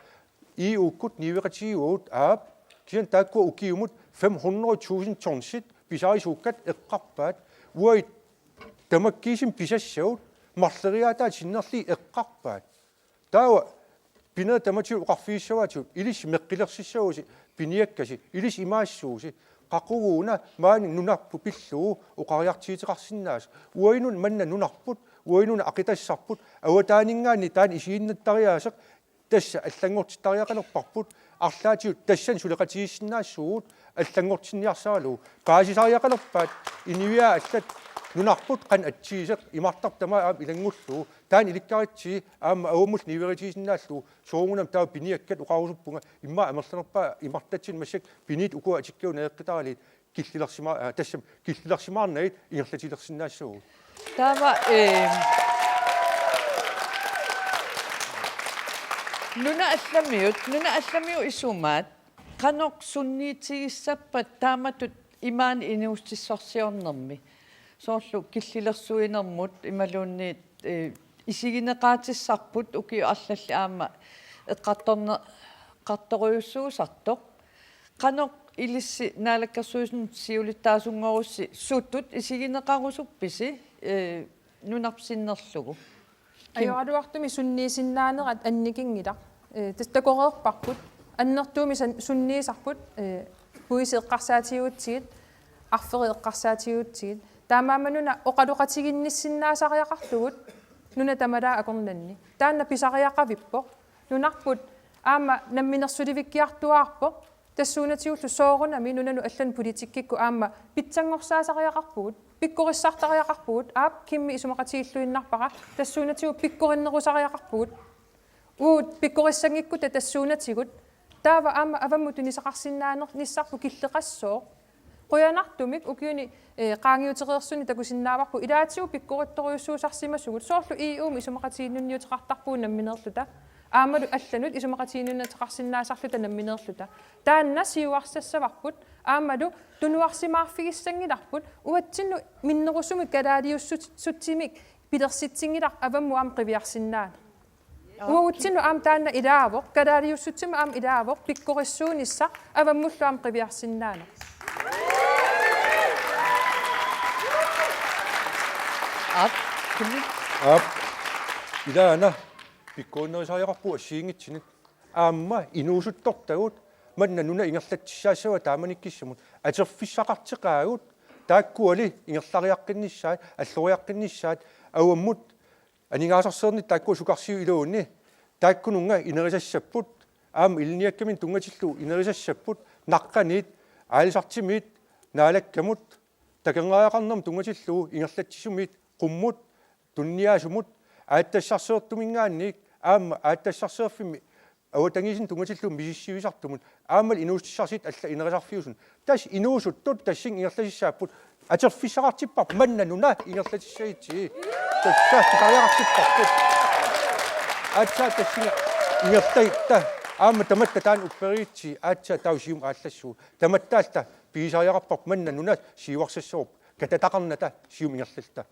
E U-kkut niueqatigiivagut aap, kisianni taakkua ukiumut fem hundrede tusind tonsit pisarisuukkat eqqarpaat. Uagut tamakkiisumik pisassagut marloriaataat sinnerlugit eqqarpaat. Taava pinerit tamatigut oqarfigissavaatigut ilissi meqqilersissagusi piniakkasi, ilissi imaassuusi, qaqugu una maani nunarput pillugu oqariartuuteqarsinnaasoq. Uagut manna nunarput, uagut aqitassarput, avataaninngaanniit taanna isiginnattariaaseq tassa allanngortittariaqalerparput, arlaatigut tassani suleqatigiissinnaassaagut allanngortinniarsaralugu. Paasisariaqalerpaat inuiaat allat nunarput qanoq atsigisoq imartarput tamaat aamma ilanngullugu. Taanna ilikkaritsigu aamma avammullu niueritigisinnaalluni. Soorunami taava piniakkat oqarusuppunga immaqa amerlanerpaat imartatsinni massakkut piniat ukua atikkagut naeqqitaraliit killilersima-, aa, tassami killilersimaarnagit ingerlatilersinnaassaagut. Taava, eh, nunat allamiut, nunat allamiut isumaat, qanoq sunniutigissappat taamatut imaani inuussutissarsiornermi. Soorlu killilersuinermut imaluunniit, eh, isigineqaatissarput ukiut arlallit aamma eqqartorne-, eqqartorujussuusartoq. Qanoq ilissi Naalakkersuisuni siulittaasunngorussi sutut isigineqarusuppisi, eh, nunarput sinnerlugu? Ajoraluartumik sunniisinnaanerat annikinngilaq. Eh, tassa takoreerparput. Annertuumik san-, sunniisarput, eh, puisit eqqarsaatigigutsigit, arferit eqqarsaatigigutsigit. Taamaammat una oqaloqatiginnissinnaasariaqartugut nunat tamalaat akornanni. Taanna pisariaqavippoq. Nunarput aamma namminersulivikkiartuaarpoq. Tassuunatigullu soorunami nunanut allanut politikkikkut aamma pitsanngorsaasariaqarpugut, pikkorissartariaqarpugut, aap, Kimmi isumaqatigiilluinnarpara, tassuunatigut pikkorinnerusariaqarpugut. Uagut pikkorissanngikkutta tassuunatigut. Taava aamma avammut tunisaqarsinnaanissarput killeqassooq. Qujanartumik ukiuni, eh, qaangiutereersuni takusinnaavarput ilaatigut pikkorittorujussuusarsimasugut. Soorlu E U-mi isumaqatigiinnunniuteqartarpugut nammineerluta. Aammalu allanut isumaqatigiinnunneqarsinnaasarluta nammineerluta. Taanna siuarsassavarput, aammalu tunuarsimaarfigissanngilarput, uatsinnut minnerusumik kalaaliussut-, -sutsimik pilersitsinngilarput avammut aamma qiviarsinnaaneq. Uagutsinnut aamma taanna ilaavoq, kalaaliussutsimut aamma ilaavoq, pikkorissuunissaq avammullu aamma qiviarsinnaaneq. Aap, Kimmi. Aap, ilaana pikkorinnerusariaqarpugut assigiinngitsunik. Aamma inuusuttortagut manna nuna ingerlatsissaassavaa taamanikkissamut. Atorfissaqarteqaagut, taakkuali ingerlariaqqinnissaat, alloriaqqinnissaat, avammut aningaasarsiornitta taakkua sukarsiut iluunni, taakkununnga inerisassapput, aamma ilinniakkaminnik tunngatillugu inerisassapput, naqqaniit, aalisartimiit, naalakkamut, takornariaqarnermut tunngatillugu ingerlatsisumiit, qummut, tuniniaasumut, aatsitassarsiortuminngaanniit, aamma aatsitassarsiorfimmi avatangiisinut tunngatillugu misissuisartumut, aammalu inuussutissarsiutit allat inerisarfiusut. Tassa inuusuttut tassani ingerlasissaapput, atorfissaqartipparput manna nuna ingerlatissagutsigu. Tassa tikariaqartipparput. Aatsaat tassunga ingerlagitta, aamma tamatta taanna upperigitsigu, aatsaat taava Siumut aallassuugut. Tamatta allat pigisariaqarparput manna nuna siuarsassavarput. Katataqarnata Siumup ingerlalluta.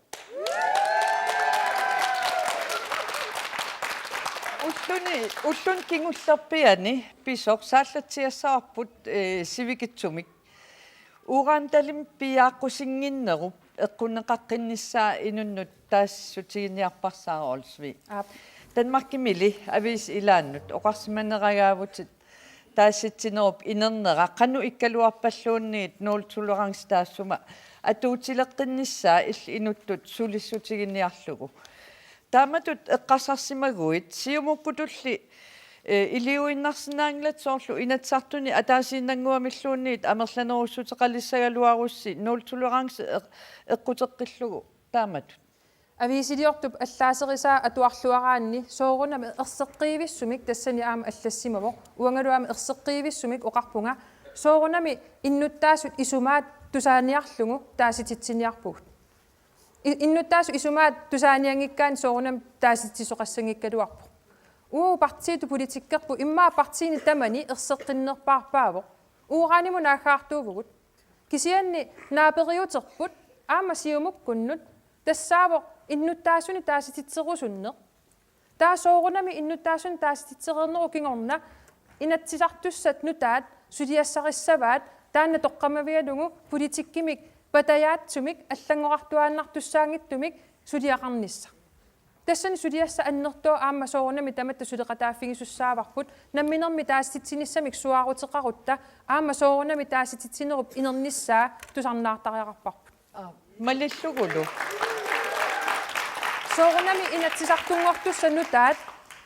Ulluni, ulluni kingullerpiani pisoq saallatsiassavarput, eh, sivikitsumik. Urantalimi piiaaqqusinnginnerup eqqunneqaqqinnissaa inunnut taasissutiginiarparsaaq Olsvig. Aap. Danmarkimili aviisi ilaannut oqarsimaneragaavutit taasitsinerup inernera qanoq ikkaluarpalluunniit nul tolerance taassuma atuutileqqinnissaa illit inuttut sulissutiginiarlugu. Taamatut eqqarsarsimaguit Siumukkutulli, eh, iliuinnarsinnaanngillat soorlu Inatsisartuni ataasiinnannguamilluunniit amerlanerussuteqalissagaluarussi nul tolerance eq-, eqquteqqillugu taamatut. Aviisiliortup allaaserisaa atuarluaraanni soorunami erseqqivissumik tassani aamma allassimavoq, uangalu aamma erseqqivissumik oqarpunga, soorunami innuttaasut isumaat tusaaniarlugu taasititsiniarpugut. I-, innuttaasut isumaat tusaanianngikkaanni soorunami taasititsisoqassanngikkaluarpoq. Uagut partiitut politikkerput immaqa partiini tamani erseqqinnerpaarpaavoq. Uranimut naaggaartuuvugut. Kisianni naaperiuterput aamma Siumukkunnut tassaavoq innuttaasunik taasititserusunneq. Taava soorunami innuttaasunik taasititsereernerup kingorna Inatsisartussat nutaat suliassarissavaat, taanna toqqammavigalugu politikkimik patajaatsumik allanngorartuaannartussaanngitsumik suliaqarnissaq. Tassani suliassaq annertooq aamma soorunami tamatta suleqataaffigisussaavarput, namminermi taasititsinissamik suaaruteqarutta aamma soorunami taasititsinerup inernissaa tusarnaartariaqarparput. Aa, malillugulu. Soorunami Inatsisartunngortussat nutaat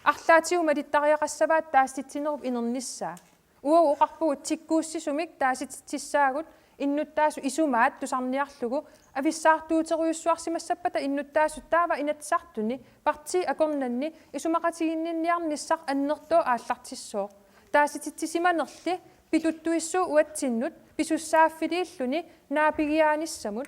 arlaatigut malittariaqassavaat taasititsinerup inernissaa. Uagut oqarpugut tikkuussisumik taasititsissaagut innuttaasut isumaat tusarniarlugu, avissaartuuterujussuarsimassappata innuttaasut taava Inatsisartuni partiit akornanni isumaqatiginninniarnissaq annertooq aallartissooq. Taasititsisimanerli pituttuissuup uatsinnut pisussaaffiliilluni naapigiaanissamut.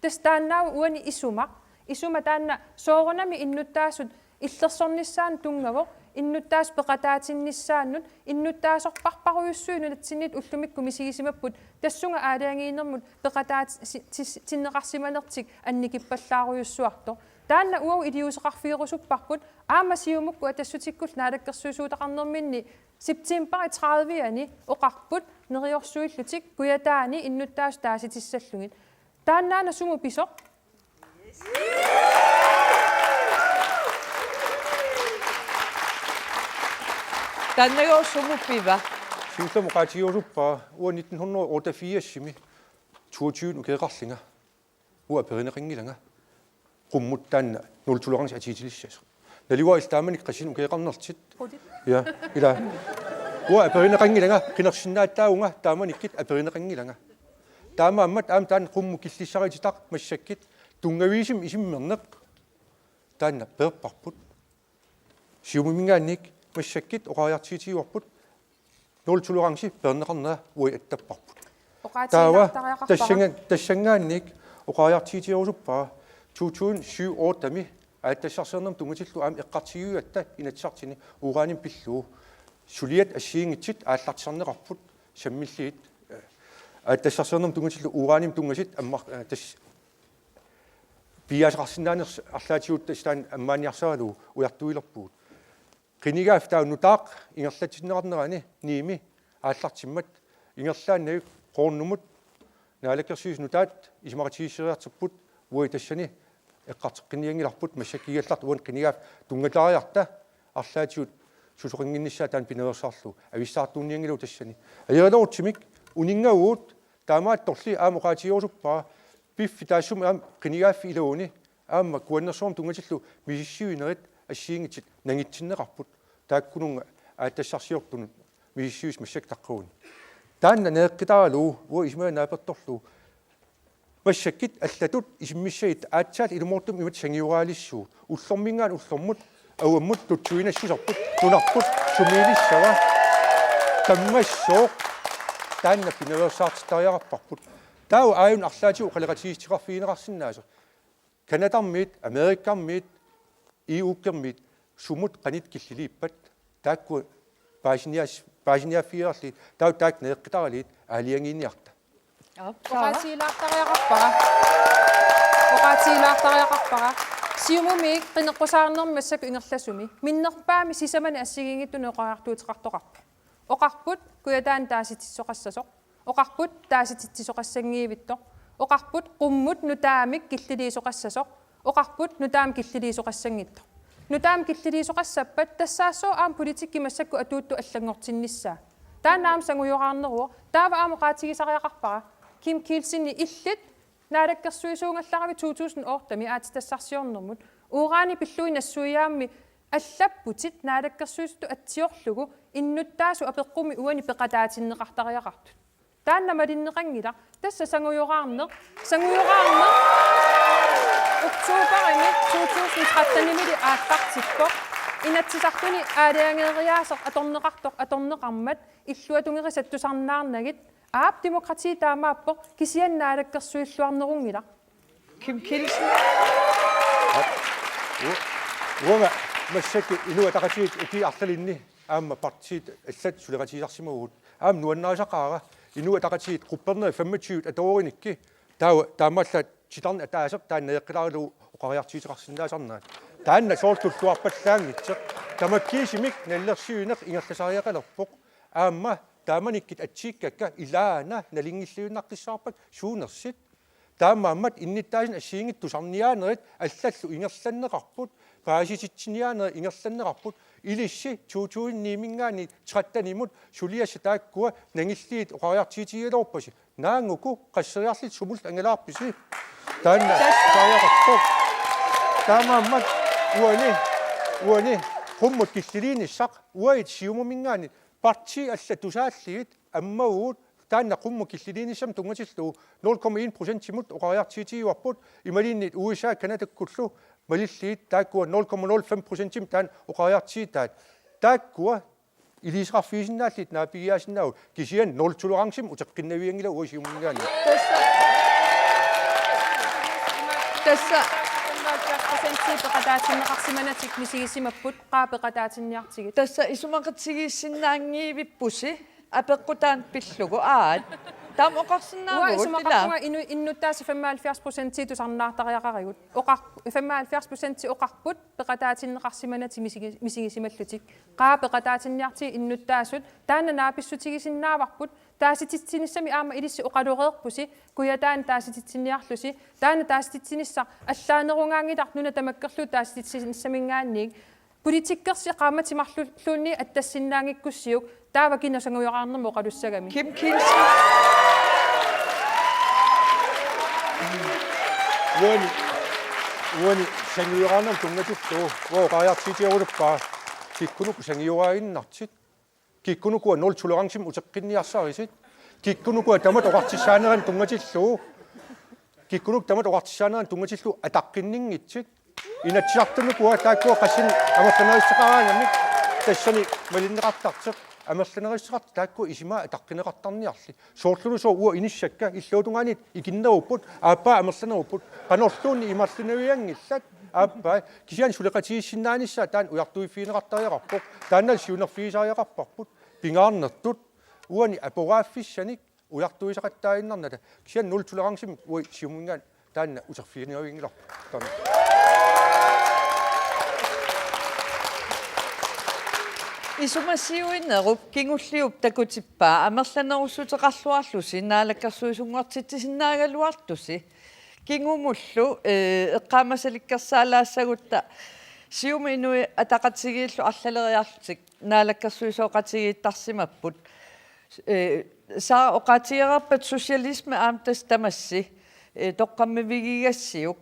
Tassa taannaavoq uani isumaq. Isumaq taanna soorunami innuttaasut illersornissaannut tunngavoq, innuttaasut peqataatinnissaannut, innuttaasorparparujussuit nunatsinniittut ullumikkut misigisimapput, tassunga aalajangiinermut peqataat-, si-, tis-, tinneqarsimanertik annikippallaarujussuartoq. Taanna uagut iliuuseqarfigerusupparput, aamma Siumukkut Atassutikkullu naalakkersuisuutaqarnerminni september tredive-ani oqarput neriorsuillutik Kujataani innuttaasut taasitissallugit. Taannaana sumut pisoq? Taannagooq sumut piva? Siullermik oqaatigerusuppara uanga nitten hundrede og otteogfirs-imi toogtyve ukeeqarlunga. Uanga aperineqanngilanga. Qummut taanna nul tolerance atuutilissasoq. Naluara illit taamanikkut qassinut ukeeqarnerlutit. Ja, ila. Uanga aperineqanngilanga, qinersinnaattaavunga taamanikkut aperineqanngilanga. Taamaammat aamma taanna qummut killissarititaq massakkut tunngaviusumik isummerneq taanna peerparput. Siumuminngaanniit massakkut oqariartuutigaarput nul tolerance peerneqarnera uagut attapparput. Taava oqaatigilaartariaqarpara. Tassanga-, tassanngaanniit oqariartuutigerusuppara to tusind syv otte-mi aatsitassarsiornermut tunngatillugu aamma eqqartuigatta Inatsisartuni uranimik pillugu. Suliat assigiinngitsut aallartisarneqarput sammillugit, eh, aatsitassarsiornermut tunngatillugu uranimik tunngasut ammar-, eh, tassa piiaasoqarsinnaanersut arlaatigut tassa taanna ammaaniarsaralugu ujartuilerpugut. Qinigaaffik taava nutaaq ingerlatsinneqarnerani niimi aallartimmat ingerlaannaq Qoornumut Naalakkersuisut nutaat isumaqatigiisseriartorput uagut tassani eqqartoqqinnianngilarput massakkuugallartoq uani qinigaaffik tunngataariarta arlaatigut susoqannginnissaa taanna pinaveersaarlugu avissaartuunnianngilagut tassani. Ajoraluartumik uninngavugut taamaattorli aamma oqaatigerusuppara piffissami taassuma aamma qinigaaffik iluani aamma Kuannersuarmut tunngatillugu misissuinerit assigiinngitsut nangitsinneqarput taakkununnga aatsitassarsiortunut misissuisut massakkut taqqavunni. Taanna neeqqitaralugu uanga isumaga naapertorlugu massakkut allatut isimmissagutta aatsaat ilumoortumik imatut sangioraalissuugut. Ullorminngaanniit ullormut avammut tutsuinassuserput nunarput sumiilissava? Kammassooq taanna pinaveersaartittariaqarparput. Taava aajuna arlaatigut oqaloqatigiissuteqarfigineqarsinnaasoq. Canadarmiit, Amerikkarmiit, E U-kkermiit sumut qanoq killiliippat taakku paasiniaas-, paasiniaaffigereerlugit taava taakku neeqqitaralugit aalajangiiniarta. Aap, Sara. Oqaatigilaartariaqarpara. Oqaatigilaartariaqarpara. Siumumi qineqqusaarnermi massakkut ingerlasumi minnerpaamik sisamanik assigiinngitsunik oqariartuuteqartoqarpoq. Oqarput Kujataani taasititsisoqassasoq. Oqarput taasititsisoqassanngivittoq. Oqarput qummut nutaamik killiliisoqassasoq. Oqarput nutaamik killiliisoqassanngitsoq. Nutaamik killiliisoqassappat tassaassooq aamma politikki massakkut atuuttut allanngortinnissaa. Taanna aamma sangujoraarneruvoq. Taava aamma oqaatigisariaqarpara. Kim Kielsen, illit naalakkersuisuugallaravit to tusind otte-mi aatsitassarsiornermut. Urani pillugu nassuiaammi allapputit naalakkersuisutut atsiorlugu innuttaasut apeqqummik uani peqataatinneqartariaqartut. Taanna malinneqanngilaq, tassa sangujoraarneq, sangujoraarneq oktoberimi to tusind tretten-imili aallartippoq. Inatsisartuni aalajangeeriaaseq atorneqartoq atorneqarmat illuatungerisat tusarnaarnagit, aap, demokrati taamaappoq, kisianni naalakkersuilluarnerunngilaq. Kim Kielsen. U-, uanga massakkut Inuit Ataqatigiit ukiut arlalinni aamma partiit allat suleqatigisarsimavugut. Aamma nuannarisaqaara Inuit Ataqatigiit quppernerit femogtyve atoorinikki, taava taamaallaat titarneq ataaseq taanna najoqqilaaralugu oqariartuuteqarsinnaasarnerat. Taanna soorlu tulluarpallaanngitsoq. Tamakkiisumik nalilersuineq ingerlasariaqalerpoq. Aamma taamanikkut atsikkakka ilaana nalinngilluinnaqqissaarpakka suunersut. Taamaammat innuttaasunik assigiinngitsut tusarniaanerit allallu ingerlanneqarput, paasititsiniaanerit ingerlanneqarput, ilissi to tusind ni-minngaanniit tretten-imut suliassat taakkua nangilliit oqariartuutigigaluarpasi. Naannguku qasseriarlutit sumullu angalaarpisi? Taanna tusariaqarpoq. Taamaammat uani, uani qummut killiliinissaq uagut Siumuminngaanniit partiit allat tusaallugit ammavugut, taanna qummut killiliinissamut tunngatillugu nul komma en procentimut oqariartuutigivarput, imaluunniit U S A Canadakkullu malillugit taakkua nul komma nul fem procentimik taanna oqariartuutaat. Taakkua iliuuseqarfigisinnaallugit naapigiaasinnaavagut, kisianni nul tolerancemik uteqqinnavianngilaq uagut Siumuminngaanniit. Tassa. Tassa. Femoghalvfjerds procent peqataatinneqarsimanatik misigisimapput, qaa peqataatinniartigit? Tassa isumaqatigiissinnaanngivippusi apeqqutaanut pillugu, aat. Taama oqarsinnaavugut, uanga isumaqarpunga ila. Inu-, innuttaasut femoghalvfjerds procent tusarnaartariaqarigut. Oqar-, femoghalvfjerds procent oqarput peqataatinneqarsimanatik misigi-, misigisimallutik. Qaa peqataatinniartigit innuttaasut, taanna naapissutigisinnaavarput, taasititsinissami aamma ilissi oqaloreerpusi, Kujataani taasititsinniarlusi, taanna taasititsinissaq allaanerugaanngilaq nuna tamakkerlugu taasititsinissimingaanniit. Politikersi qaammatit marlulluunniit attassinnaanngikkussiuk, taava kina sangujoraarnermut oqalussagami? Kim Kielsen. Uani, uani sangujoraarnermut tunngatillugu, uanga oqariartuutigerusuppara, kikkunuku sangujoraaginnartut. Kikkunuku nul tolerancemik uteqqinniarsarisut. Kikkunuku tamatta oqartussaaneranut tunngatillugu. Kikkunuku tamatta oqartussaaneranut tunngatillugu ataqqinninngitsut. Inatsisartunukua taakkua qassit amerlanerussaqaraangamik, tassani malinneqartartoq, amerlanerussaqartut taakkua isumaat ataqqineqartarniarli. Soorluluunniit uanga inissakka illuatungaaniit ikinnerupput, aappaa amerlanerupput, qanorluunniit imerlinavianngillat, aappaa, kisianni suleqatigiissinnaanissaa taanna ujartuiffigineqartariaqarpoq, taanna siunerfigisariaqarparput, pingaarnertut, uani aporaaffissanik ujartuisaqattaaginnarnata, kisianni nul tolerancemik uagut Siumuminngaanniit taanna uterfiginavianngilarput. Taanna. Isumasiuinerup kingulliup takutippaa amerlanerussuteqarluarlusi naalakkersuisunngortitsisinnaagaluartusi. Kingumullu, eh, eqqaamasalikkersaalaassagutta Siumut Inuit Ataqatigiillu arlaleriarlutik naalakkersuisooqatigiittarsimapput. Eh, Sara oqaatigereerpat socialisme aamma tassa tamassi, eh, toqqammavigigassiuk.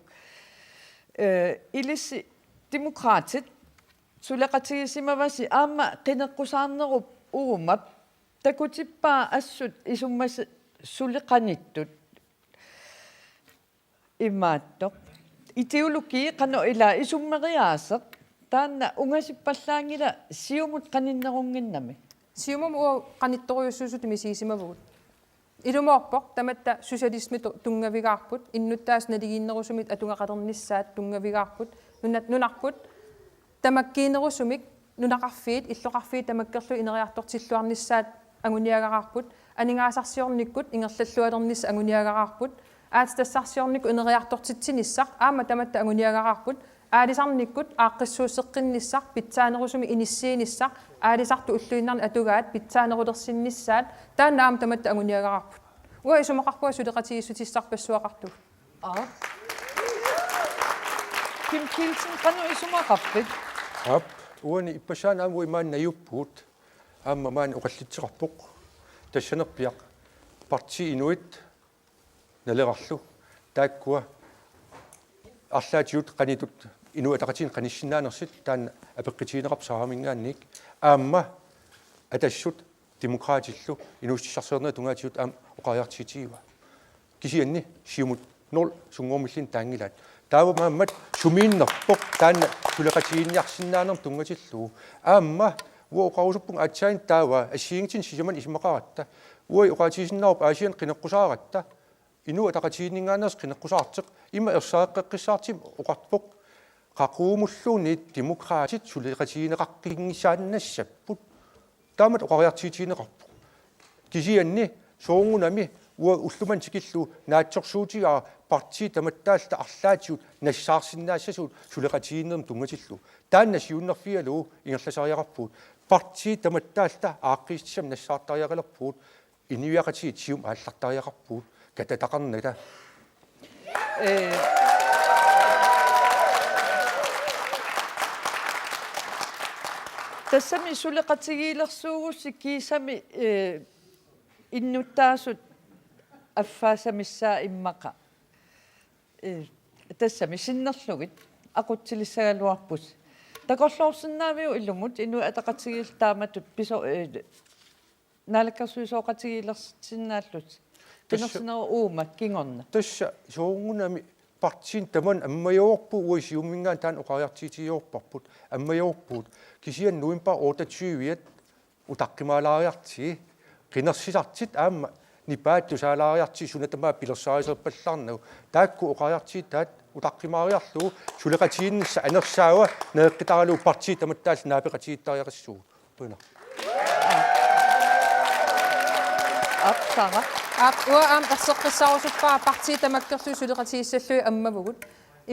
Eh, ilissi Demokraatit suleqatigisimavasi aamma qineqqusaarnerup uumap takutippaa assut isummassuk suli qanittut. Imaattoq. Ideologi qanoq ila isummeriaaseq, taanna ungasippallaanngilaq Siumut qaninnerunnginnami. Siumumut uagut qanittorujussuusutut misigisimavugut. Ilumoorpoq tamatta socialismi tu-, tunngavigaarput, innuttaasut naligiinnerusumik atugaqalernissaat tunngavigaarput, nunat-, nunarput tamakkiinerusumik nunaqarfiit, illoqarfiit tamakkerlugit ineriartortilluarnissaat anguniagaraarput, aningaasarsiornikkut ingerlallualernissaq anguniagaraarput, aatsitassarsiornikkut ineriartortitsinissaq aamma tamatta anguniagaraarput, Aalisarnikkut aaqqissuusseqqinnissaq, pitsaanerusumik inissiinissaq, aalisartut ulluinnarni atugaat pitsaanerulersinnissaat, taanna aamma tamatta anguniagaqarput. Uanga isumaqarpunga suleqatigiissutissarpassuaqartugut. Aap. Kim Kielsen, qanoq isumaqarpit? Aap, uani ippassaani aamma uani maani najuppugut. Aamma maani oqallitseqarpoq. Tassanerpiaq. Partii Inuit Nalerarlu. Taakkua arlaatigut qanitut Inuit Ataqatigiinni qanissinnaanersut taanna apeqqutigineqarpoq Saraminngaanniit. Aamma Atassut Demokraatillu inuussutissarsiornerup tungaatigut aamma oqariartuutigivaa. Kisianni Siumut nul sunngormilluunniit taanngilaat. Taamaammat sumiinnerpoq taanna suleqatigiinniarsinnaanermut tunngatillugu. Aamma uanga oqarusuppunga aatsaannguaq taava assigiinngitsunik sisamanik isumaqaratta. Uanga oqaatigisinnaavara Aasianni qineqqusaaratta. Inuit Ataqatigiinninngaanneersoq qineqqusaartoq ima ersareqqeqqissaartumik oqarpoq. Qaqugumulluunniit Demokraatit suleqatigineqaqqinngisaannassapput. Taamatut oqariartuutigineqarpoq. Kisianni soorunami uanga ullumimut tikillugu naatsorsuutigaara partiit tamattaalluta arlaatigut nassaarsinnaassasugut suleqatigiinnermut tunngatillugu. Taanna siunnerfigalugu ingerlasariaqarpugut. Partiit tamattaalluta aaqqiissutissamik nassaartariaqalerpugut. Inuiaqatigiit siumut aallartariaqarpugut katataqarnata. Ee, tassami suleqatigiilersuugussi kiisami, ee, innuttaasut affaasamissaa immaqa. Ee, tassami sinnerlugit aqutsilissagaluarpusi. Takorloorsinnaaviuk ilumut Inuit Ataqatigiillu taamatut piso-, ee, naalakkersuisooqatigiilersinnaallusi. Tassa qinersinerup uuma kingorna. Tassa soorunami partiini tamanut ammajoorpugut, uagut Siumuminngaanniit taanna oqariartuutigiuarparput, ammajoorpugut. Kisianni november otteogtyve-at utaqqimaalaariartigit, qinersisartut aamma nipaat tusaalaariartigit suna tamaat pilersaarusiorpallaarnagu. Taakku oqariartuutaat utaqqimaariarlugu suleqatigiinnissaq anersaava nereqqutaralugu partiit tamattaalluta naapeqatigiittariaqassuugut. Qujanaq. Aap, Sara. Aap, uanga aamma erseqqissarusuppara partiit tamakkerlugit suleqatigissallugit ammavugut.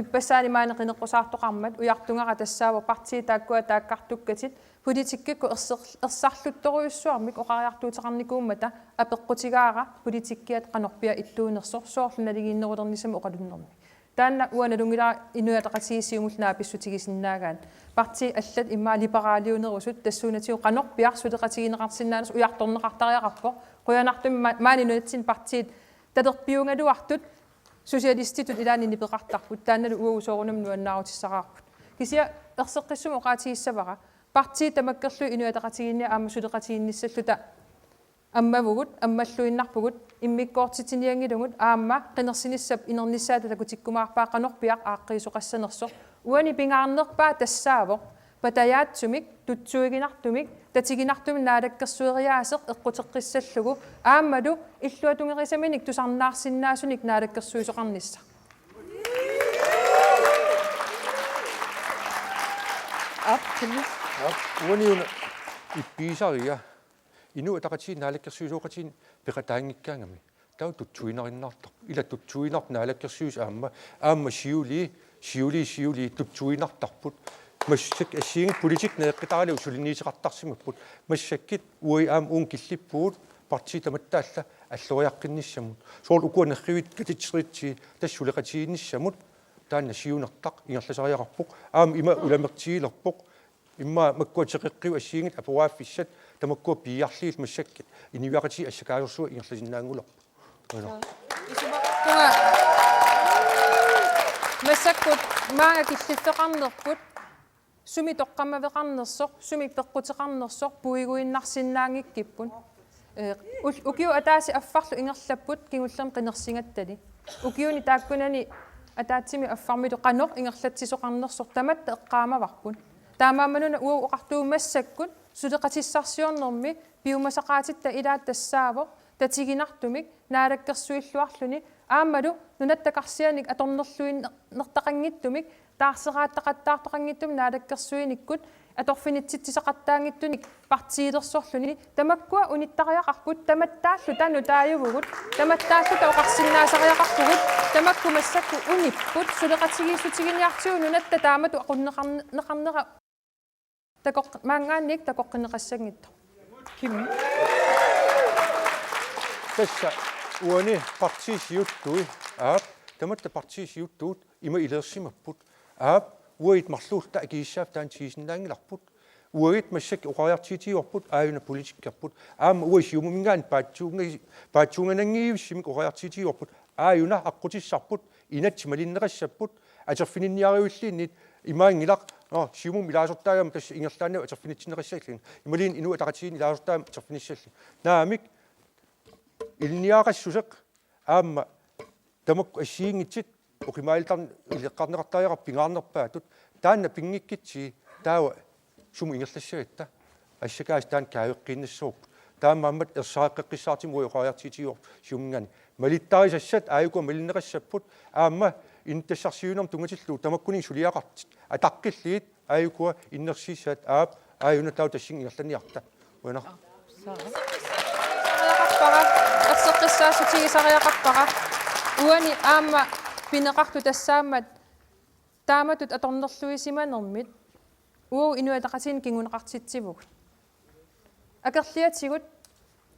Ippassaani maani qineqqusaartoqarmat ujartugara tassaavoq partiit taakkua taakkartukkatit politikkikkut erser-, ersarluttorujussuarmik oqariartuuteqarnikuummata apeqqutigaara politikkiat qanorpiaq ittuunersoq soorlu naligiinnerulernissamut oqalunnermi. Taanna uanga nalunngilara Inuit Ataqatigiit Siumullu naapissutigisinnaagaat. Partiit allat immaqa liberaaliunerusut tassuunatigut qanorpiaq suleqatigineqarsinnaanersoq ujartorneqartariaqarpoq. Qujanartumik ma-, maani nunatsinni partiit talerpiugaluartut socialistitut ilaanni nipeqartarput. Taannalu uagut soorunami nuannaarutissaqarput. Kisianni erseqqissumik oqaatigissavara. Partiit tamakkerlugit Inuit Ataqatigiinni aamma suleqatigiinnissalluta ammavugut, ammalluinnarpugut, immikkoortitsinianngilagut aamma qinersinissap inernissaata takutikkumaarpaa qanorpiaq aaqqiisoqassanersoq. Uani pingaarnerpaaq tassaavoq patajaatsumik, tutsuiginartumik, tatiginartumik naalakkersueriaaseq eqquteqqissallugu aammalu illuatungerisamik tusarnaarsinnaasunik naalakkersuisoqarnissaq. Aap, Kenneth. Aap, uani una ippigisariga. Inuit Ataqatigiit naalakkersuisooqatigiinni peqataanngikkaangami. Taava tutsuiginarinnartarput. Ila tutsuiginartut naalakkersuisut aamma, aamma siulii, siulii, siulii tutsuiginartarput. Massakkut assigiinngitsut politikki nereqqutaralugu suliniuteqartarsimapput. Massakkut uagut aamma uunga killippugut partiit tamattaalluta alloriaqqinnissamut. Soorlu ukua nerrivik katiteritsigit tassa suleqatigiinnissamut taanna siunertaq ingerlasariaqarpoq. Aamma ima ulamertigilerpoq. Immaqa makkua teqeqqigut assigiinngitsut apuaaffissat tamakkua piiarlugit massakkut inuiaqatigiit assakaasersuaq ingerlasinnaanngulerput. Qujanaq. Tunga. Massakkut maanga killiffeqarnerput, sumi toqqammaveqarnersoq, sumi peqquteqarnersoq puiguinnarsinnaanngikkipput. Ee, ul-, ukiut ataaseq affarlu ingerlapput kingullermik qinersigattali. Ukiuni taakkunani ataatsimik affarmilu qanoq ingerlatsisoqarnersoq tamatta eqqaamavarput. Taamaammat una uagut oqartugut massakkut suleqatissarsiornermi piumasaqaatitta ilaat tassaavoq tatiginartumik naalakkersuilluarluni aammalu nunatta karsianik atornerluinnertaqanngitsumik taarseraataqattaartoqanngitsumik naalakkersuinikkut atorfinitsitsisaqartaanngitsunik partiilersorluni, tamakkua unittariaqarput, tamattaallu taanna taajuvugut, tamattaallu oqarsinnaasariaqarpugut, tamakku massakkut unipput, suleqatigiissutiginiartigu nunatta taamatut aqunneqarn-, neqarnera takoq-, maanngaanniit takoqqinneqassanngitsoq. Kim. Tassa uani partiit siuttui, aap, tamatta partiit siuttugut ima ileersimapput. Aap, uagut marluulluta akisussaaffik taanna tigusinnaanngilarput. Uagut massakkut oqariartuutigivarput, aajuna politikkerput. Aamma uagut Siumuminngaanniit paatsuunga-, paatsuungananngivissimik oqariartuutigivarput, aajuna aqqutissarput, inatsit malinneqassapput, atorfininniarivilluunniit imaanngilaq, nå, Siumumut ilaasortaagama tassa ingerlaannaq atorfinitsinneqassalluni. Imaluunniit Inuit Ataqatigiinni ilaasortaagama atorfinissalluni. Naamik, ilinniagaqassuseq aamma tamakku assigiinngitsut oqimaallutarn-, ileqqarneqartariaqarput pingaarnerpaatut, taanna pinngikkutsigit taava sumut ingerlassagatta, assakaasut taanna kaaveqqiinnassavarput. Taamaammat ersareqqeqqissaartumik uagut oqariartuutigivarput Siumuminngaanniit. Malittarisassat aajuku malinneqassapput, aamma innuttassarsiuinermut tunngatillugu tamakkuninnga suliaqartut ataqqillugit aajukua innersuussaat, aap, aajuna taava tassunga ingerlanniarta. Uanaq. Erseqqissaassutigisariaqarpara. Uani aamma pineqartoq tassaammat taamatut atornerluisimanermit uagut Inuit Ataqatigiinni kinguneqartitsivugut. Akerliatigut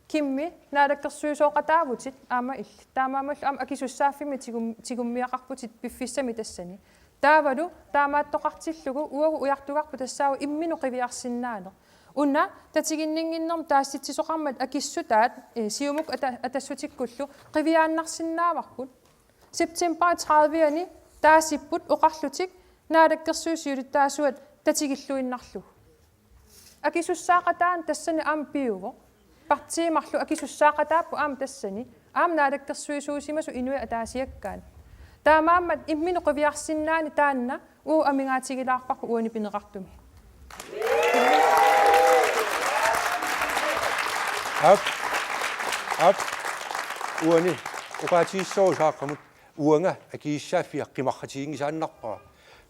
Kimmi naalakkersuisooqataavutit aamma illit. Taamaammallu aamma akisussaaffimmi tigum-, tigummiaqarputit piffissami tassani. Taavalu taamaattoqartillugu uagut ujartugarput tassaavoq imminut qiviarsinnaaneq. Una tatiginninnginnermut taasitsisoqarmat akissutaat, eh, Siumukkut ata-, Atassutikkullu qiviaannarsinnaavarput. September tredive-ani taasipput oqarlutik naalakkersuisut siulittaasuat tatigilluinnarlugu. Akisussaaqataaneq tassani aamma piuvoq. Partiit marluk akisussaaqataapput aamma tassani. Aamma naalakkersuisuusimasut inuit ataasiakkaat. Taamaammat imminut qiviarsinnaaneq taanna uagut amigaatigilaarparput uani pineqartumi. Aap. Aap. Uani oqaatigissavarput Saaqqamut. Uanga akisussaaffia qimarratiginngisaannarpara.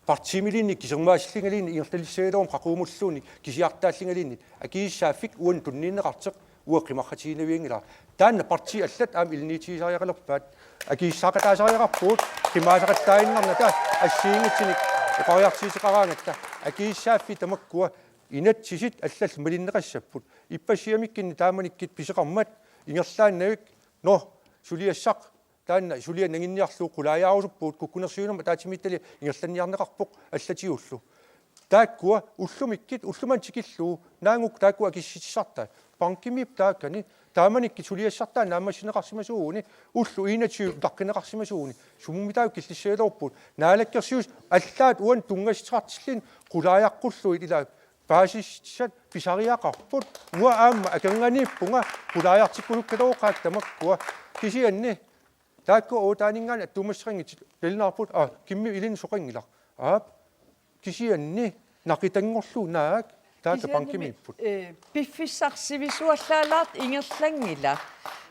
Partiimiluunniit kisermaasillugaluunniit ingerlalissagaluaruma qaqugumulluunniit kisiartaallugaluunniit akisussaaffik uannut tunniunneqartoq uanga qimarratiginavianngilara. Taanna partiit allat aamma ilinniutigisariaqalerpaat. Akisussaaqataasariaqarpugut, qimaasaqattaaginnarnata assigiinngitsunik oqariartuuteqaraangatta. Akisussaaffik tamakkua inatsisit allallu malinneqassapput. Ippassaq siamikkunni taamanikkut pisoqarmat ingerlaannavik, nå, suliassaq taanna suliaq nanginniarlugu qulaajaarusupput, kukkunersiuinermut ataatsimiititaliaq ingerlanniarneqarpoq allatigullu. Taakkua ullumikkut, ullumimut tikillugu, naagga uku taakkua akissutissartaat. Bankimiipput taakkani, taamanikkut suliassartaa naammassineqarsimasuuguni, ullut enogtyve utaqqineqarsimasuuguni, sumummi taava killissagaluarpugut, naalakkersuisut allaat uannut tunngassuteqartilluunniit qulaajaqqullugit ilaa paasissutissat pisariaqarput, uanga aamma akornanniippunga qulaajartikkusukkaluaqaakka tamakkua, kisianni taakku ottaaninngaanniit attuumassuteqanngitsut, nalunaarput, aa, Kimmi ilinnut soqanngilaq. Aap. Kisianni naqutanngorlugu naak, taakku bankimiipput. Kisiannimi, eh, piffissaq sivisuallaalaartoq ingerlanngilaq.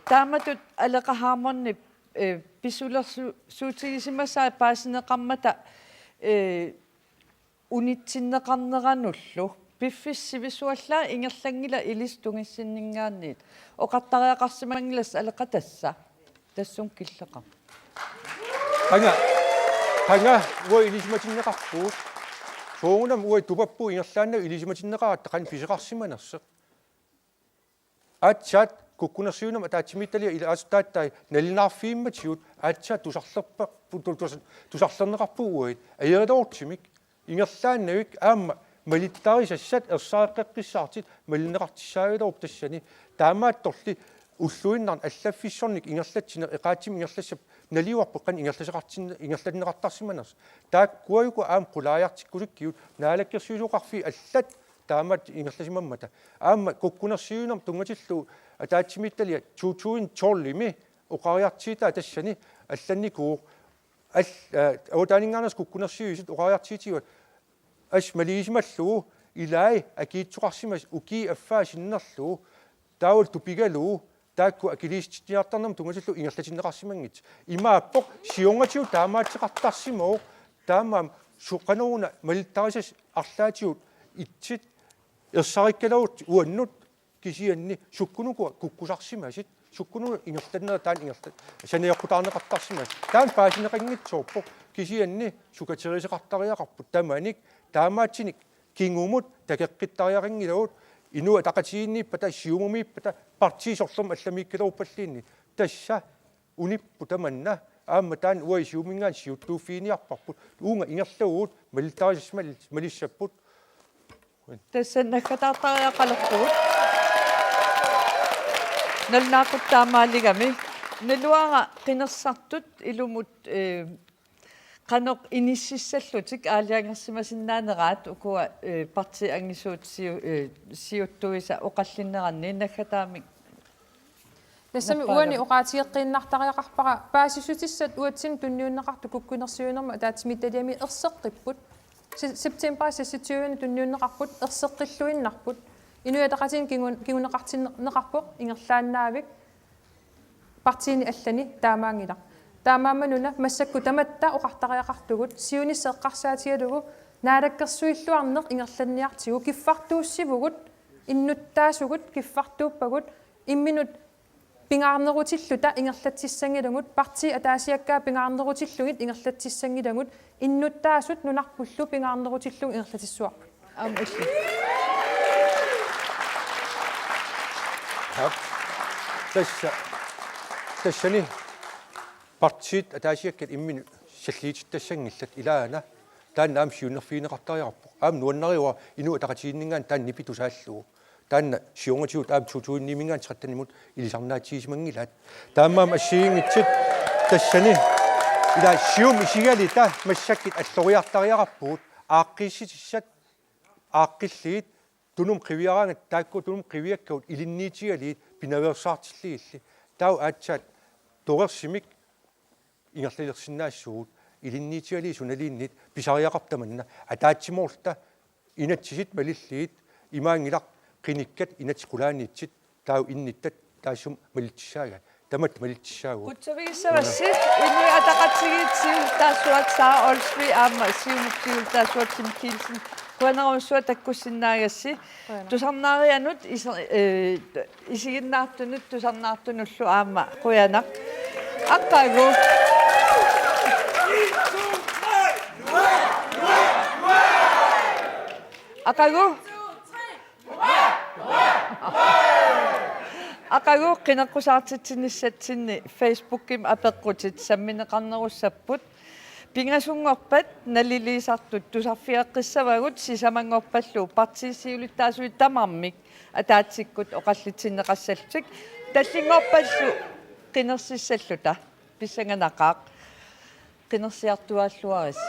Taamatut Aleqa Hammondip, eh, pisulersu-, suutigisimasaa paasineqarmata, eh, unitsinneqarneranullu. Piffissaq sivisuallaaq ingerlanngilaq ilissi tungissinninngaanniit. Oqartariaqarsimanngilassi Aleqa tassa. Tassunga killeqarpoq. Qanga, qanga, uagut ilisimatinneqarpugut. Soorunami uagut tupappugut ingerlaannaq ilisimatinneqaratta qanoq pisoqarsimanersoq. Aatsaat kukkunersiuinermut ataatsimiititaliaq ilaasortaattai nalunaarfigimmatigut aatsaat tusarlerpa-, tu-, tus-, tusarlerneqarpugut uagut. Ajoriloortumik ingerlaannavik aamma malittarisassat ersareqqeqqissaartut malinneqartussaagaluarput tassani. Taamaattorli ulluinnarni allaffissornikkut ingerlatsineq eqaatsumik ingerlassapput naliuarput qanoq ingerlasoqartin-, ingerlanneqartarsimanersoq. Taakkuajuku aamma qulaajartikkusukkigut naalakkersuisooqarfiit allat taamaattut ingerlasimammata. Aamma kukkunersiuinermut tunngatillugu ataatsimiititaliaq to tusind tolv-imi oqariartuutaa tassani allannikuuvoq. Al-, aa, ottaaninngaanniit kukkunersiuisut oqariartuutigivat assut malugisimallugu ilai akiitsoqarsimasut ukiut affaa sinnerlugu taavalu tupigalugu taakku akiliisitsiniartarnermut tunngatillugu ingerlatinneqarsimanngitsut. Imaappoq siornatigut taamaattoqartarsimavoq, taamaammat soqanngoruna malittarisassat arlaatigut itsit ersarikkaluarlutik uannut, kisianni sukkunukua kukkusarsimasut, sukkunukua ingerlannerat taanna ingerlat sanajoqqutaarneqartarsimasut. Taanna paasineqanngitsoorpoq, kisianni sukateriiseqartariaqarput tamanik, taamaattunik kingumut takoqqittariaqanngilagut. Inuit Ataqatigiinniippata, Siumumiippata, partiit sorlermi allamiikkaluarpalluunniit. Tassa unipput tamanna, aamma taanna uagut Siumuminngaanniit siuttuuffiginiarparput. Uunga ingerlavugut, malittarisassat mal-, malissapput. Tassa naggataartariaqalerpugut. Nalunaaquttap taamaaligami. Naluara qinersisartut ilumut, eh, qanoq inississallutik aalajangersimasinnaaneraat ukua, eh, partiit angisuut siu-, eh, siuttuisa oqallinneranni naggataamik. Tassami Nappaalu. Uani oqaatigeqqiinnartariaqarpara paasissutissat uatsinnut tunniunneqartut kukkunersiuinermut ataatsimiititaliami erseqqipput. Se-, september seksogtyve tunniunneqarput erseqqilluinnarput. Inuit Ataqatigiinni kingun-, kinguneqartinneqarpoq ingerlaannavik partiini allani taamaanngilaq. Taamaammat una massakkut tamatta oqartariaqartugut siunissaq eqqarsaatigalugu naalakkersuilluarneq ingerlanniartigu kiffartuussivugut innuttaasugut kiffartuuppagut imminut pingaarnerutilluta ingerlatsissanngilagut, partiit ataasiakkaat pingaarnerutillugit ingerlatsissanngilagut, innuttaasut nunarpullu pingaarnerutillugit ingerlatissuarput. Aamma illit. Taak. Tassa, tassani partiit ataasiakkaat imminut salliitittassanngillat ilaana, taanna aamma siunnerfigineqartariaqarpoq. Aamma nuannariga Inuit Ataqatigiinninngaanniit taanna nipi tusaallugu. Taanna siornatigut aamma to tusind ni-minngaanniit tretten-imut ilisarnaatigisimanngilaat. Taamaammat assigiinngitsut tassani. Ila Siumup isigalita massakkut alloriartariaqarpugut, aaqqiissutissat aaqqillugit, Tunumut qiviaraangatta taakku Tunumut qiviakkagut ilinniutigalugit pinaveersaartillugillu. Taava aatsaat torersumik ingerlalersinnaassaagut, ilinniutigalugit sunaluunniit pisariaqarpoq tamanna, ataatsimoorluta inatsisit malillugit, imaanngilaq qinikkat inatsit qulaaniittut taava innuttat taassuma malittussaagaat. Tamatta malittussaagut. Qutsavigissavassi, Inuit Ataqatigiit siulittaasuat Sara Olsvig aamma Siumup siulittaasuat Kim Kielsen. Qujanarujussuaq takkussinnaagassi. Qujanaq. Tusarnaarianut isi-, eh, isiginnaartunut tusarnaartunullu aamma qujanaq. Aqagu. Aqagu. Aqagu qineqqusaartitsinissatsinni Facebookimi apeqqutit sammineqarnerussapput. Pingasunngorpat naliliisartut tusarfigeqqissavagut, sisamanngorpallu partiit siulittaasuat tamarmik ataatsikkut oqallitsinneqassallutik. Tallinngorpallu qinersissalluta. Pissanganaqaaq. Qinersiartuaalluaritsi.